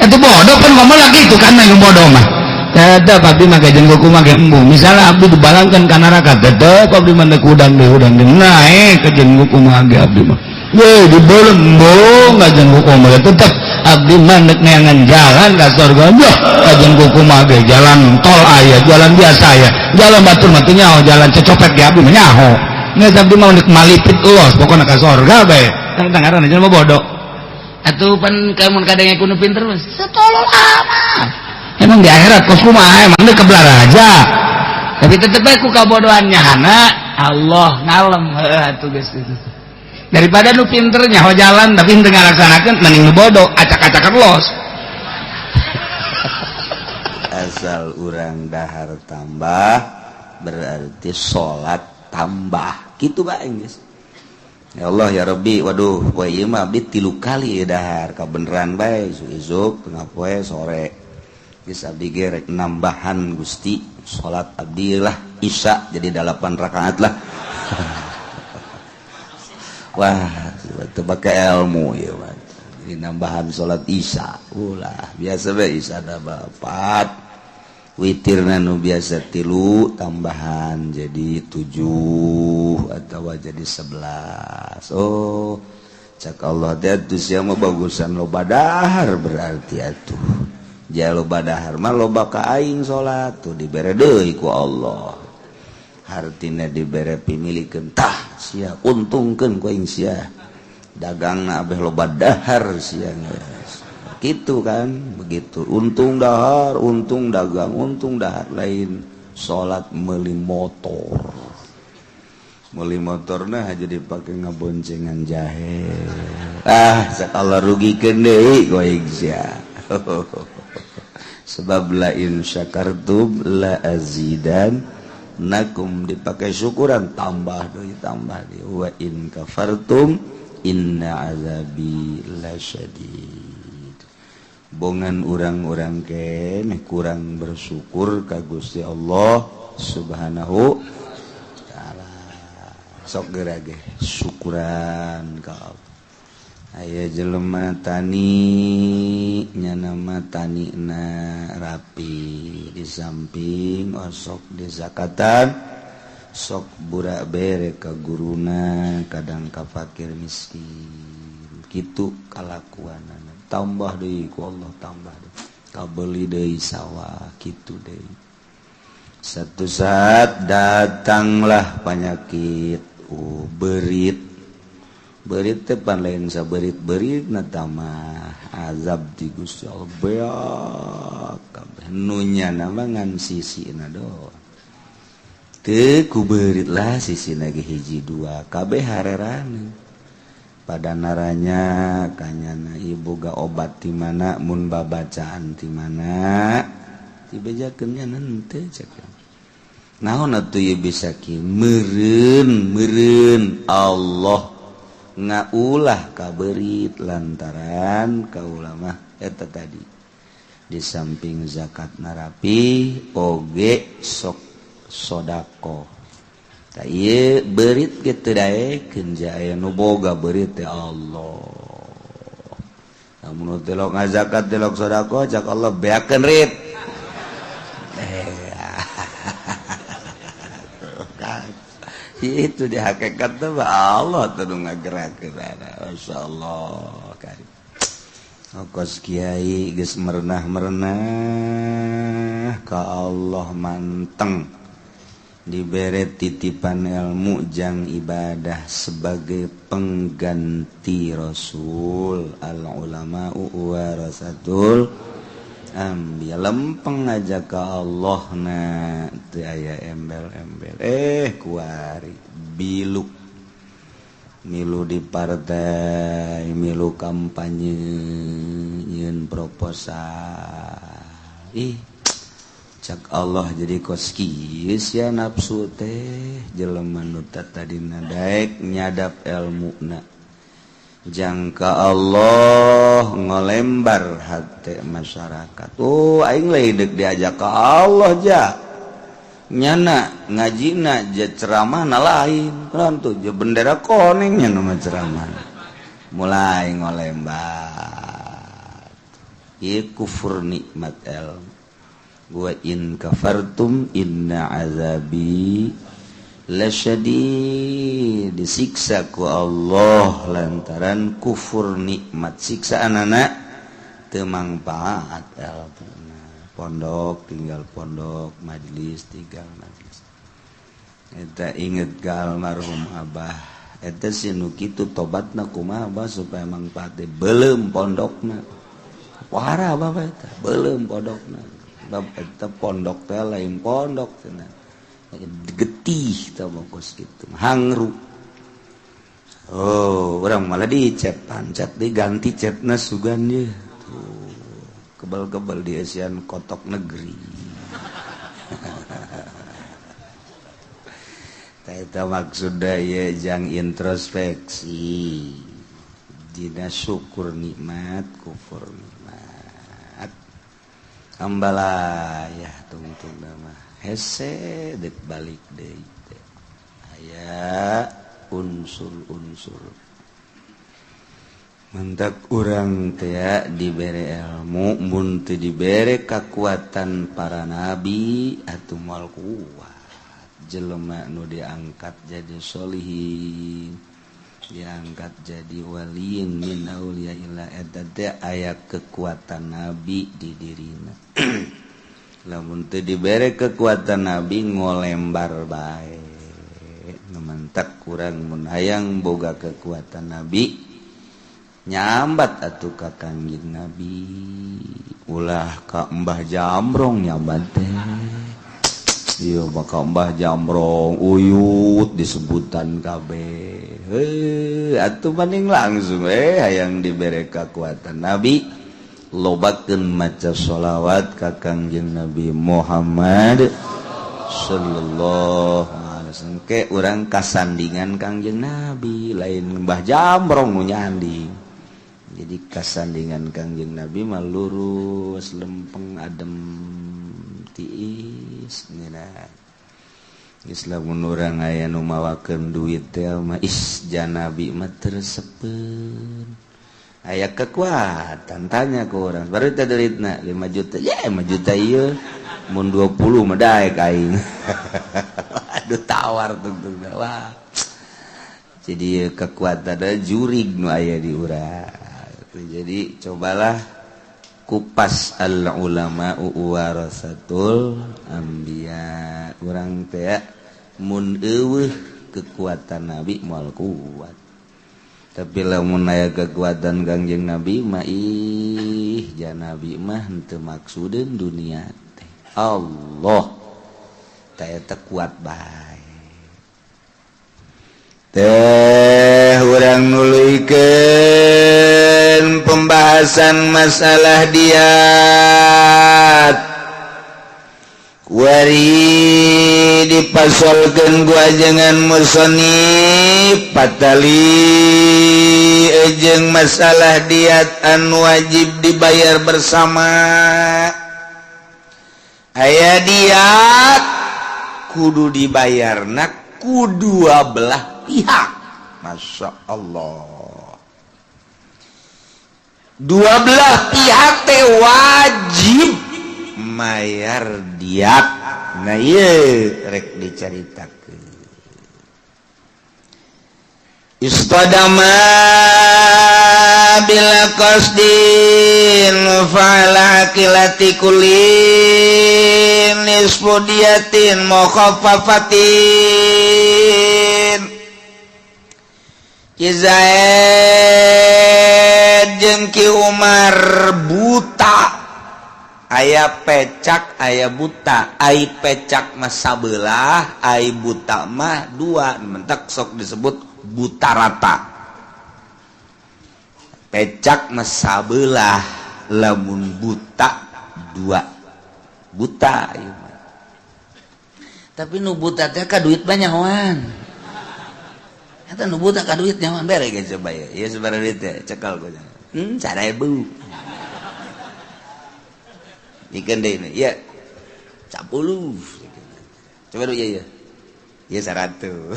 Atuh bodoh pan ngomong lagi itu kan nu bodoh mah. Tetep abdi mah kajeun ku kumaha ge embung. Misalnya abdi dibalangkeun ka neraka tetep abdi mah deuk hudang deui hudang deui naek kajeun ku kumaha ge abdi mah. Weh dibeuleum embung kajeun ku kumaha tetep abdi mah deuk neangan jalan ka surga. Wah kajeun ku kumaha ge jalan tol aya, jalan biasa aya, jalan batur mah teu nyaho, jalan cecopet ge abdi mah nyaho. Geus abdi mah deuk malipit los pokona ka surga bae. Tang ngaranna jelema bodoh. Atuh pan kamun kadenge ku nu pinter mah satolol amat. Emang di akhirat kos kumaha emang deuk kebelar aja. Tapi tetep bae ku kabodohan nyahana Allah ngalem heuh atuh geus kitu. Daripada nu pinter nyaho jalan tapi henteu ngalaksanakeun mending nu bodoh acak-acakan los. Asal urang dahar tambah berarti salat tambah kitu bae geus. Ya Allah ya Rabbi, waduh poe ieu mah abdi 3 kali dahar kabeneran bae isuk-isuk tengah poe sore. Geus abdi ge rek nambahan Gusti salat abdi lah isya jadi 8 rakaat lah. Wah, teu pake ilmu ieu mah. Jadi nambahan salat isya. Ulah, biasa bae isya nambah 4. Witirna nu biasa 3 tambahan jadi 7 atau jadi 11. Oh, cak Allah teh atuh sia mah bagusan loba dahar berarti atuh. Ja loba dahar mah loba ka aing salat tuh dibere deui ku Allah. Hartina dibere pimilikeun tah sia untungkeun ku aing sia. Dagangna abeh loba dahar sia geus. Gitu kan, begitu untung dahar, untung dagang, untung dahar. Lain salat meuli motor, meuli motorna aja dipakai ngaboncengan jahe. Ah, sakala rugikeun deui ku aing sia. Sebab la in syakartum la azidan nakum, dipakai syukuran tambah deui, tambah deui. Wa in kafartum inna azabi lasyadid. Bongan urang-urang keneh kurang bersyukur ka Gusti Allah Subhanahu taala. Sok geura ge syukuran ka Allah. Aya jelema tani nyana mah tanina rapi, di samping osok dizakatan, sok burak bere ka guruna, kadang ka fakir miskin. Kitu kalakuanana. Tambah deui ku Allah, tambah deui. Kabeli deui sawah kitu deui. Satu saat datanglah penyakit, oh berit. Berit teh pan lain saberit-berit na mah azab di Gusti Allah beak kabeh. Nu nyana mah ngan sisina doang. Teu ku beurit lah sisina ge hiji dua kabeh harerana. Pada naranya kanyana ibu ga obat di mana mun babacaan di mana dibejakeun nya henteu cek. Naon atuh ieu bisa ki meureun meureun Allah ngaulah kaberit lantaran kaula mah eta tadi di samping zakat narapi oge sok sodako. Ta ieu beurit ge teu daekeun ja aya nu boga beurit teh Allah. Lamun telok ngazakat telok sodako cak Allah beakeun rit. Itu di hakikat teh Allah teh nu ngagerakeun. Masyaallah karim. Kos kiai geus merenah-merenah ka Allah manteng. Dibere titipan ilmu jang ibadah sebagai pengganti Rasul. Al ulama warasatul anbiya. Lempeng aja ka Allah na teu aya embel-embel. Kuari biluk milu di partai, milu kampanye, nyieun proposal. Ih, cak Allah jadi kos kieu sia nafsu teh jelema nu tadina daek nyadap elmuna. Jangka Allah ngolembar hate masyarakat. Oh, aing lain deuk diajak ka Allah ja. Nyana ngajina ja ceramahna lain. Kan tuh ja bendera koneng nya nu mah ceramah. Mulai ngolembar. Ieu kufur nikmat ilmu. Wa in kafartum inna azabi lasyadid. Disiksa ku Allah lantaran kufur nikmat. Siksaan anak teu mangfaat ilmuna. Pondok tinggal pondok, majlis tinggal majlis. Eta inget ka almarhum abah. Eta si nu kitu tobatna kumaha abah supaya mangfaat beuleum pondokna. Parah abah eta, beuleum pondokna. Eta pondok teh lain pondok cenah. Getih tah bokos kitu, hangru. Oh, urang malah dicet pancat diganti cetna sugan ye. Tuh, kebal-kebal di asian kotok negeri. Tah eta maksudna ye jang introspeksi. Dina syukur nikmat, kufur nikmat. Ambalaya tungtung nama hese dek balik deui teh. Aya unsur-unsur. Mantak urang teh dibere ilmu, mun teu dibere kekuatan para nabi atuh moal kuat. Jelema nu diangkat jadi solihin, diangkat jadi waliin min auliyaillah, eta teh aya kekuatan nabi di dirina. Lamun teu dibere kekuatan nabi ngolembar bae. Mantak kurang mun hayang boga kekuatan nabi, nyambat atuh ka Kangjeng Nabi, ulah ka Mbah Jamrong nyambat teh. Ieu bakal Mbah Jamrong uyut disebutan kabeh. Heuh, atuh mending langsung hayang dibere kekuatan nabi, lobakeun maca sholawat ka Kangjeng Nabi Muhammad sallallahu alaihi wasallam. Ke urang kasandingan Kangjeng Nabi, lain Mbah Jamrong nu nyanding. Jadi kasandingan Kangjeng Nabi mah lurus, lempeng, adem, tiis ngeunah. Geus lamun urang aya nu mawakeun duit teh mah is janabi mah tersepeun. Aya kekuatan, tanya ke orang baru teh duitna 5 juta, ya 5 juta ieu mun 20 mah daek aing. Aduh tawar tungtung wah. Jadi kekuatan ada jurig nu aya di urang. Jadi cobalah kupas al ulama warasatul anbiya. Urang teh mun eueuh kekuatan nabi moal kuat. Tapi lamun aya kekuatan Kangjeng Nabi mah ih janabi mah henteu maksudeun dunia teh. Allah teh eta kuat bae. Teh urang nuluykeun pembahasan masalah diat. Wari dipasolkeun ku ajengan musonif patali jeung masalah diat anu wajib dibayar bersama. Aya diat kudu dibayarna ku dua belah pihak. Masya Allah, dua belah pihak teh wajib mayar diat. Nah ieu rek dicaritakeun. Istadama bila qasdin fa'ala akilati kullin nisfu diyatin mukhaffafatin. Ki Zaid jeung Ki Umar buta, aya pecak aya buta. Ai pecak mah sabelah, ai buta mah dua, mentak sok disebut buta rata. Pecak mah sabelah, lamun buta dua buta ieu mah. Tapi nu buta teh ka duit banyak wan. Eta nu buta ka duit nyaman bere ge coba ya. Ieu sabaraha duit teh cekal ku. 1000. Ikan deui ini. Ya. 10. Coba dulu ya ya. Ya 100.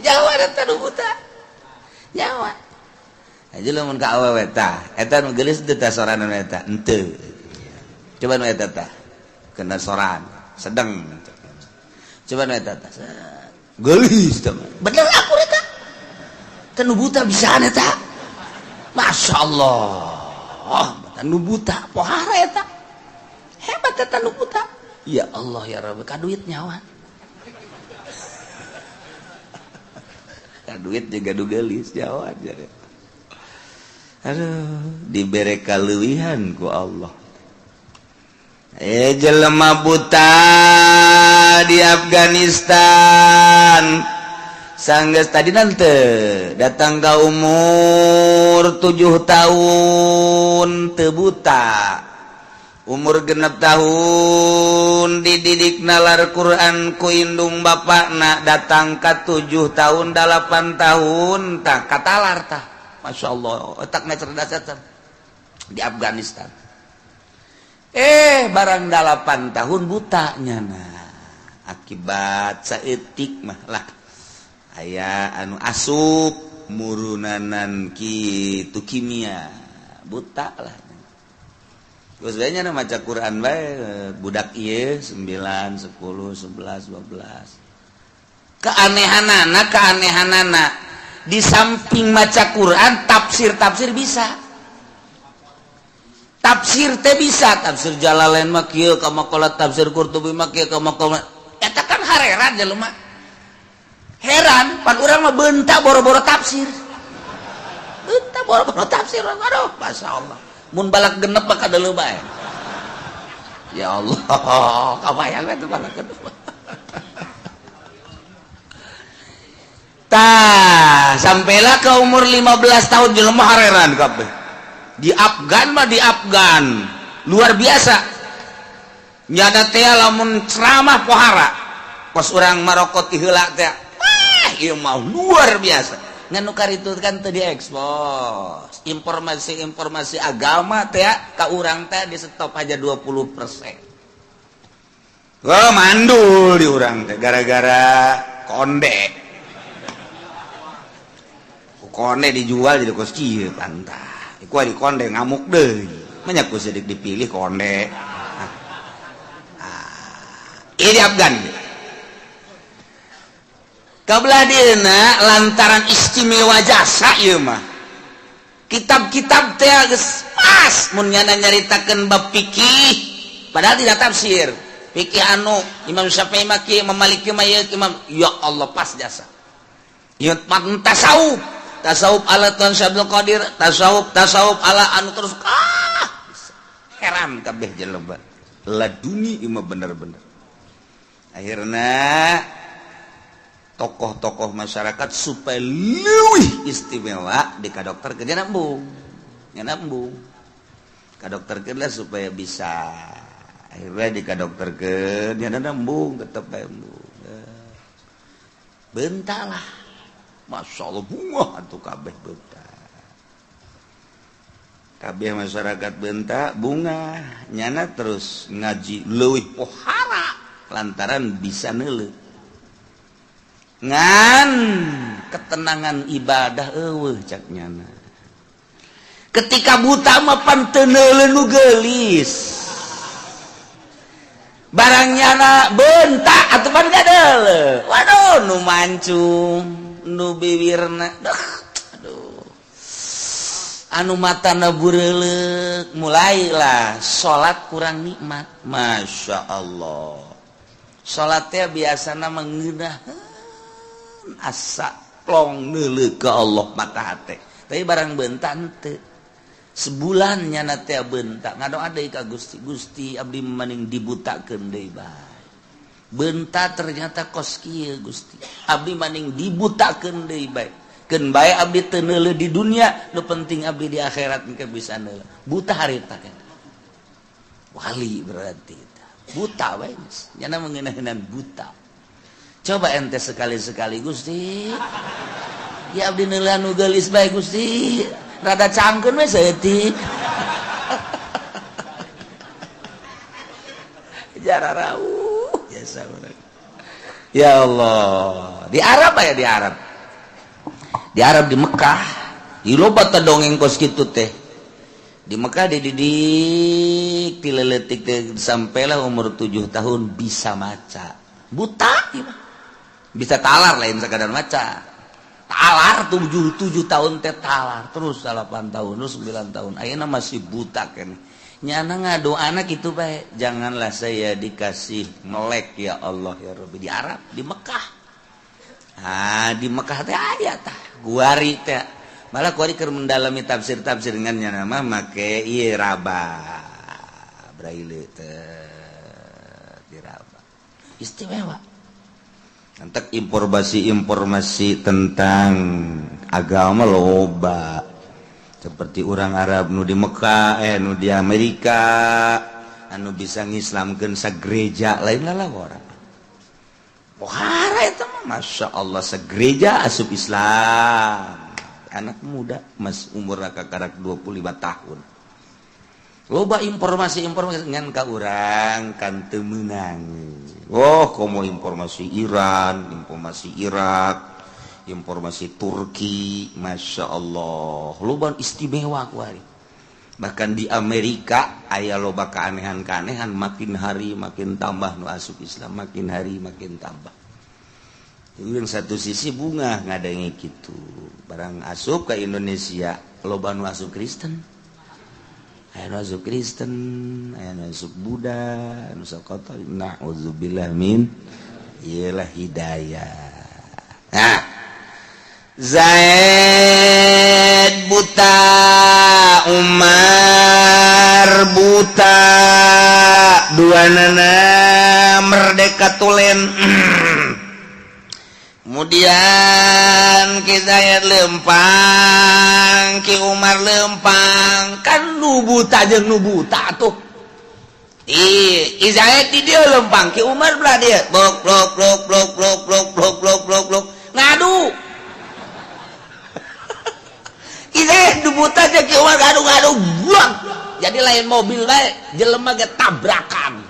Nyawa eta nu buta. Nyawa. Aja lamun ka awewe tah, eta nu geulis teu tah sorangan eta? Henteu. Coba nu eta tah. Kena soran, sedang. Coba nu eta tah. Geulis teh. Bener aku eta. Teh nu buta bisaan eta. Masya Allah. Nu buta pohara eta. Hebat eta nu buta. Ya Allah ya Rabbi, ka duit nyawa. Ka duit juga nu geulis nyawa jadi. Aduh, dibere kaleuwihan ku Allah. Jelema buta di Afghanistan sanggeus tadi nanti datang ke umur 7 tahun teu buta, umur 6 tahun dididik nalar Quran ku indung bapakna, datang ke 7 tahun 8 tahun tak katalar tah. Masya Allah, otaknya cerdas di Afghanistan. Barang 8 tahun butanya, nah akibat saeutik mah lah aya anu asup Murunanan kitu kimia buta lah. Terus bae nya maca Quran bae budak ieu 9, 10, 11, 12. Keanehanana, keanehanana di samping maca Quran, tafsir-tafsir bisa. Tafsir teh bisa, tafsir Jalalain mah kieu kama qala, tafsir Qurtubi mah kieu kama qala. Eta kan hareran jelema. Heran, pan urang mah bentak boro-boro tafsir. Bentak boro-boro tafsir. Aduh, Masya Allah. Mun balak genep mah kadeuleu bae. Ya Allah, kabayang we teh balak genep. Tah, sampailah ke umur 15 tahun jelema hareran kabeh. Di Afgan mah, di Afgan luar biasa. Nyada teh lamun ceramah pohara. Pas urang marokot ti heula teh, wah, ieu mah luar biasa. Ngan nu karitu kan teu diekspos. Informasi-informasi agama teh ka urang teh di stop aja 20%. Wah, mandul di urang teh gara-gara konde. Konde dijual jadi kos kieu pantah. Iku di konde ngamuk deui. Banyak ku sedik dipilih konde. Ah, ini Afgan. Kabelah dieuna lantaran istimewa jasa ieu mah. Kitab-kitab teh geus pas mun nyana nyaritakeun bab fikih, padahal tidak tafsir. Fikih anu Imam Syafi'i mah kieu, Imam Maliki mah ieu, Imam, ya Allah, pas jasa. Ieu tasawuf, tasawuf ala Tuan Syekh Abdul Qadir, tasawuf, tasawuf ala anu terus, ah, heran kabeh jelema. Laduni ieu mah bener-bener. Akhirna tokoh-tokoh masyarakat supaya leuwih istimewa di ka dokter ke embung. Nya embung. Ka dokter lah supaya bisa. Akhirnya di ka dokter ke nya embung, tetep bae embung. Bentalah. Masya Allah, bunga atuh kabeh benta. Kabeh masyarakat benta bunga nyana terus ngaji leuwih pohara lantaran bisa neuleuh. Ngan ketenangan ibadah eueuh cak nyana. Ketika buta mah pan teu neuleuh nu geulis. Barang nyana bentak atuh pan gadeuleuh. Waduh, nu mancung, nu bibirna, duh, aduh. Anu matana bureuleuk, mulailah salat kurang nikmat. Masya Allah. Salatnya biasana mengeunah asa plong neuleuh ke Allah mata hate. Tapi barang bentak henteu. Sebulan nyana teh bentak ngadoa deui ka Gusti. Gusti, abdi maning dibutakeun deui bae. Bentak ternyata kos kieu Gusti. Abdi maning dibutakeun deui bae. Keun bae abdi teu neuleuh di dunia, nu penting abdi di akhirat engke bisa neuleuh. Buta harita kan. Wali berarti. Buta bae geus. Nyana mengeunah buta. Coba ente sekali-sekali Gusti. Ya abdi neuleuh nu geulis bae Gusti. Rada cangkeun we saeutik. Jararauh biasa urang. Ya Allah, di Arab aya, di Arab. Di Arab, di Mekah, di loba teh dongeng kos kitu teh. Di Mekah dididik ti leutik teh sampailah umur 7 tahun bisa maca. Buta ieu mah. Bisa talar, lain sekadar maca. Talar 7 7 tahun teh talar, terus 8 tahun, terus 9 tahun. Ayeuna masih buta keneh. Nyana ngadoana kitu bae. Janganlah saya dikasih melek ya Allah ya Rabbi. Di Arab, di Mekah. Ah, di Mekah teh aya tah, guari teh. Malah kuari keur mendalami tafsir-tafsir ngan nyana mah make ieu raba. Braille teh diraba. Istimewa. Entek informasi-informasi tentang agama loba. Seperti orang Arab nu di Mekah, nu di Amerika, anu bisa ngislamkeun sagereja lain lah orang. Pohara eta mah, Masya Allah, segereja asup Islam. Anak muda, mas umur kakarak 25 tahun. Loba informasi-informasi ngan ka urang kan teu meunang. Oh, komo informasi Iran, informasi Irak, Informasi Turki, Masya Allah, loba istimewa kuari. Bahkan di Amerika aya loba keanehan-keanehan. Makin hari makin tambah nu asup Islam, makin hari makin tambah. Yang satu sisi bunga ngadenge gitu, barang asup ke Indonesia loba nu asup Kristen, aya nu asup Kristen, aya nu asup Buddha, nu asup Katolik. Na'udzubillah min iyalah hidayah. Nah, Zaid buta, Umar buta, dua nana merdeka tulen. Kemudian Ki Zaid lempang, Ki Umar lempang, kan nu buta jeung nu buta tuh. Ih, Zaid di dia lempang, Ki Umar belah dia. Blok blok blok blok blok blok blok blok blok blok. Ngadu. Ki Zaid nu buta jeung Ki Umar ngadu-ngadu, buang. Jadi lain mobil bae, jelema ge tabrakan.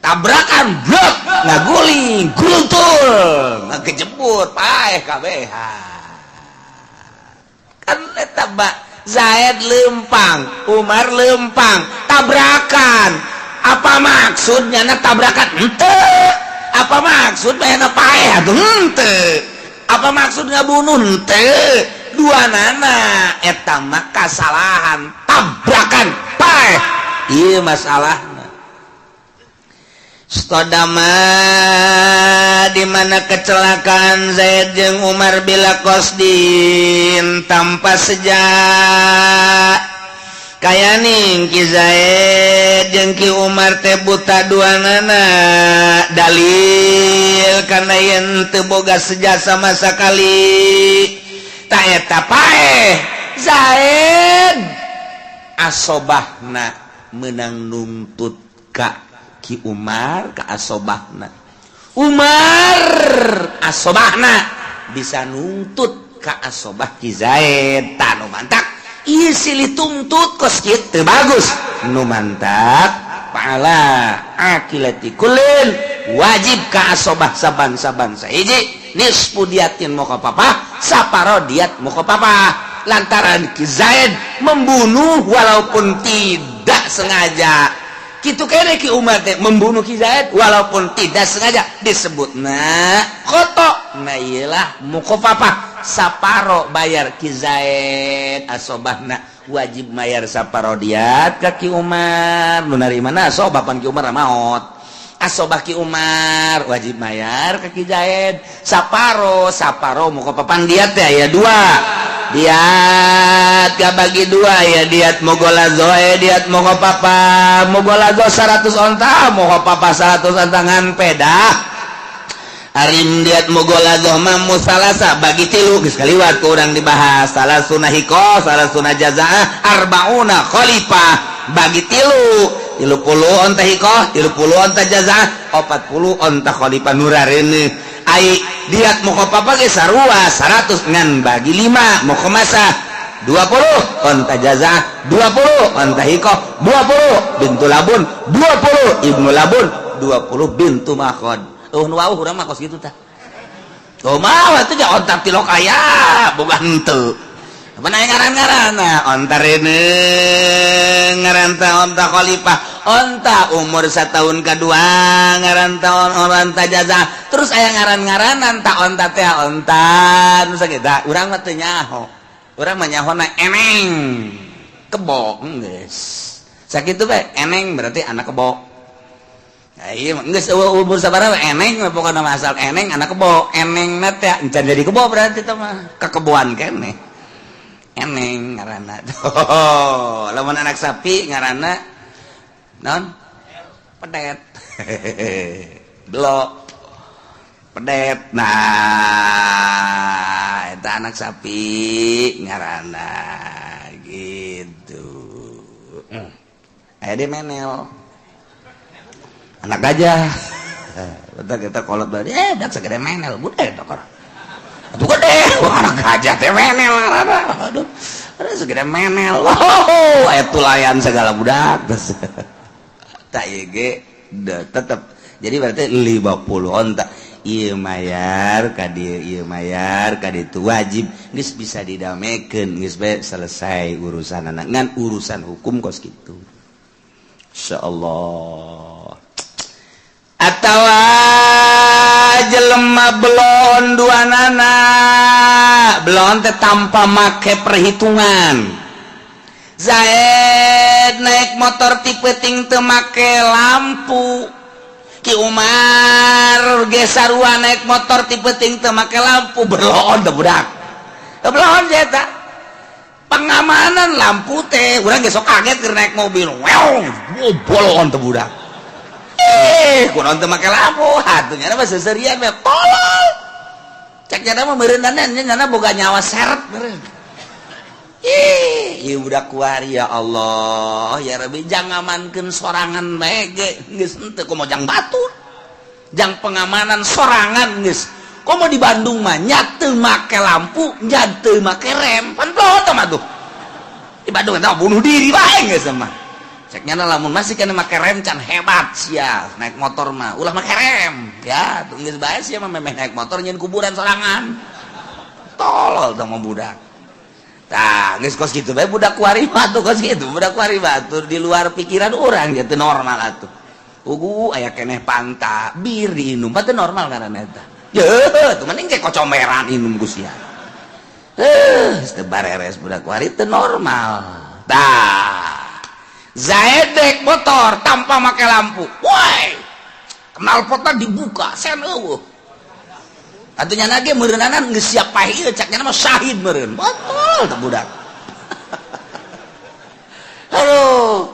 Tabrakan, blok, ngaguling, gultul, ngakejebur, paeh kabeh. Kan eta Zaid lempang, Umar lempang, tabrakan. Apa maksudnya na tabrakan? Henteu. Apa maksudnya na paeh atuh? Henteu. Apa maksudnya bunuh? Henteu. Dua nana eta mah kasalahan, tabrakan, paeh. Ieu masalahna. Stodama di mana kecelakaan Zaid jeung Umar bila qosdin tanpa seja. Kayaning Ki Zaid jeung Ki Umar teh buta dua nana, dalil karena yen teu boga seja sama sekali. Tak eta paeh Zaid, asobahna menang nuntut ka Ki Umar, ka asobahna Umar, asobahna bisa nuntut ka asobah Ki Zaid. Tah, nu mantak ieu silih tuntut kos kitu bagus. Nu mantak fa'ala aqilati kullin, wajib ka asobah saban-saban sahiji nisfu diatin mukhaffafah, saparo diat mukhaffafah, lantaran Ki Zaid membunuh walaupun tidak sengaja. Gitu kene Ki Umar teh membunuh Ki Zaid walaupun tidak sengaja disebut nah khoto. Nah, iyalah mukhaffafah, saparo bayar Ki Zaid, asobahna wajib bayar saparo diat ka Ki Umar. Nu narima asobah pan Ki Umar maot. Asobah Ki Umar wajib bayar ke Ki Zaid saparo, saparo mukhaffafah. Diat teh aya dua, diat gak bagi dua ya, diat mughalladhah, diat mukhaffafah. Mughalladhah 100 onta, mukhaffafah 100 onta ngan pedah. Arim diat mughalladhah mah musalasa, bagi tilu. Geus kaliwat ku urang dibahas, salasuna hiqah, salasuna jazaah, arbauna khalifah. Bagi tilu, 30 onta hiqah, 30 onta jazaah, 40 onta khalifah nurarene. Ai diat mukhaffafah ge sarua 100 ngan bagi 5, mukhammasah 20 onta jazaah, 20 onta hiqah, 20 bintu labun, 20 ibnu labun, 20 bintu makhad. Oh, nu wauh urang mah kos kitu tah. Oh, mah atuh ja onta tilok aya boga henteu. Apa ngaran-ngaran onta rene, ngaran ta onta khalifah, onta umur setahun kedua ngaran ta onta jaza. Terus aya ngaran-ngaranan ta onta teh, onta nu sakitu urang mah teu nyaho. Urang mah nyahona eneng kebo, geus sakitu bae. Eneng berarti anak kebo. Iya, geus umur sabaraha eneng mah, pokokna mah asal eneng anak kebo. Eneng na teh encan jadi kebo, berarti teh mah kekeboan keneh. Eneng ngaranna. Oh, lamun anak sapi ngaranna naon? Pedet. Belok. Pedet. Nah, eta anak sapi ngaranna gitu. Aya di menel. Anak gajah. Bentar kita kolot bari, eh dak segede menel, bude tokor. Atuh gede, wah, anak gajah teh menel ngaranna. Aduh, aduh segede menel. Wow, aya tulayan segala budak. Tak ieu ge tetep. Jadi berarti 50 onta. Ieu mayar ka dieu, ieu mayar ka ditu, wajib geus bisa didamekeun, geus bae selesai urusan anak ngan urusan hukum kos kitu. Insyaallah. Atawa jelema belon dua nana, belon teh tanpa make perhitungan. Zaid naik motor ti peuting teu make lampu, Ki Umar ge sarua naik motor ti peuting teu make lampu. Belon teh budak, belon eta pengamanan lampu teh. Urang ge sok kaget keur naik mobil, weong, bolon teh budak. Eh, kunaon teu make lampu? Atuh nya mah seserian we, tolol. Cek nya mah meureunana nya boga nyawa seret meureun. Ih, ieu budak kuari, ya Allah, ya Rabbi, jangan ngamankeun sorangan bae ge geus henteu, komo jang batur. Jang pengamanan sorangan geus. Komo di Bandung mah nya teu make lampu, nya teu make rem. Pan teh mah tuh. Di Bandung eta bunuh diri bae geus mah. Cek nyana lamun masih kena make rem can hebat sia naik motor mah, ulah make rem. Ya, tuh geus bae sia mah memeh naik motor nyeun kuburan sorangan. Tolol teh mah budak. Tah, geus kos kitu bae budak kuari mah tuh, kos kitu budak kuari mah tuh di luar pikiran urang ya, teu normal atuh. Ugu aya keneh panta, bir diinum, teu normal ngaranna eta. Yeuh, tuh mending ge kocomeran inum ku sia. Eh, teu bareres budak kuari teu normal. Tah, Zaid naik motor tanpa make lampu. Woi, knalpotna dibuka, sen eueuh. Atuh nya ge meureunanan geus siap paeh ieu, cak nya mah syahid meureun. Botol teh budak. Aduh.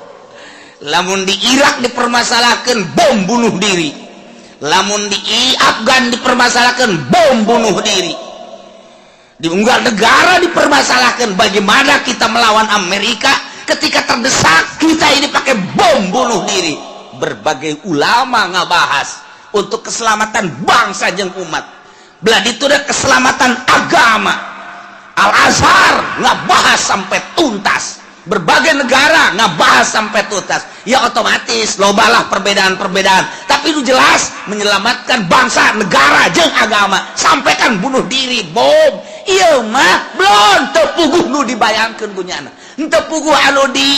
Lamun di Irak dipermasalahkan bom bunuh diri. Lamun di Afgan dipermasalahkan bom bunuh diri. Di unggal negara dipermasalahkan bagaimana kita melawan Amerika ketika terdesak kita ini pakai bom bunuh diri. Berbagai ulama ngabahas untuk keselamatan bangsa jeung umat. Belah itu ada keselamatan agama. Al Azhar ngabahas sampai tuntas, berbagai negara ngabahas sampai tuntas. Ya otomatis lobalah perbedaan-perbedaan, tapi itu jelas menyelamatkan bangsa, negara jeung agama, sampaikan bunuh diri bom. Iya mah belum teu puguh nu dibayangkeun ku nyana, teu puguh anu di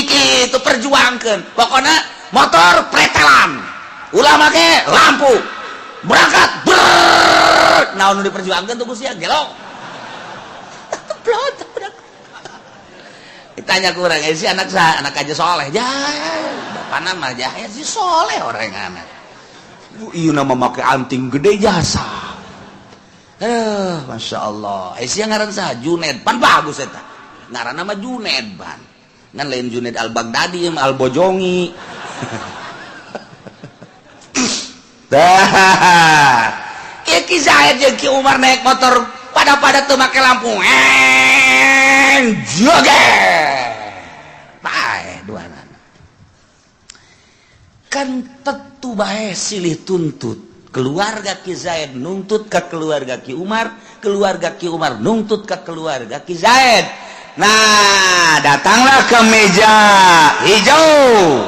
kitu perjuangkeun. Pokokna motor pretelan, ulah make lampu, berangkat ber naon nu diperjuangkeun tuh ku sia, gelo. Belum. Ditanya kurang, eh, si anak sa anak aja soleh ya, bapak nama ya si soleh orang anak. Iya, nama make anting gede jasa. Eh, masya Allah. Eh, sia ngaran saha? Juned. Pan bagus eta ngaran nama Juned, pan ngan lain Juned Al Baghdadi, Al Bojongi. Dah. Ki Zaid jeung Ki Umar naik motor pada-pada tuh make lampu. Joget. Bae dua nana. Kan tentu bae silih tuntut. Keluarga Ki Zaid nuntut ke keluarga Ki Umar, keluarga Ki Umar nuntut ke keluarga Ki Zaid. Nah, datanglah ke meja hijau.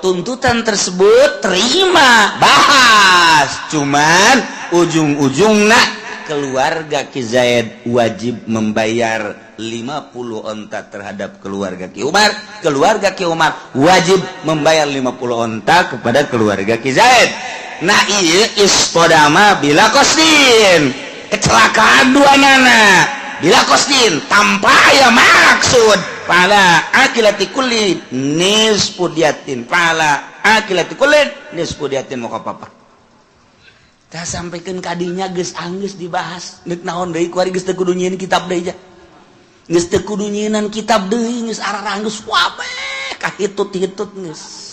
Tuntutan tersebut terima, bahas, cuman ujung-ujung nak keluarga Ki Zaid wajib membayar 50 onta terhadap keluarga Ki Umar, keluarga Ki Umar wajib membayar 50 onta kepada keluarga Ki Zaid. Nah, iya, ishodama bila qosdin, kecelakaan dua nana bila qosdin, tanpa ya maksud, fa'ala aqilati kullin nisfu diyatin, fa'ala aqilati kullin nisfu diyatin. Mau apa tah sampaikan kadinya geus anggeus dibahas, neuk naon deui kuari? Geus teu kudu nyieun kitab deui ja, geus teu kudu nyieun kitab deui, geus araranggeus wabeh kahitut-hitut geus.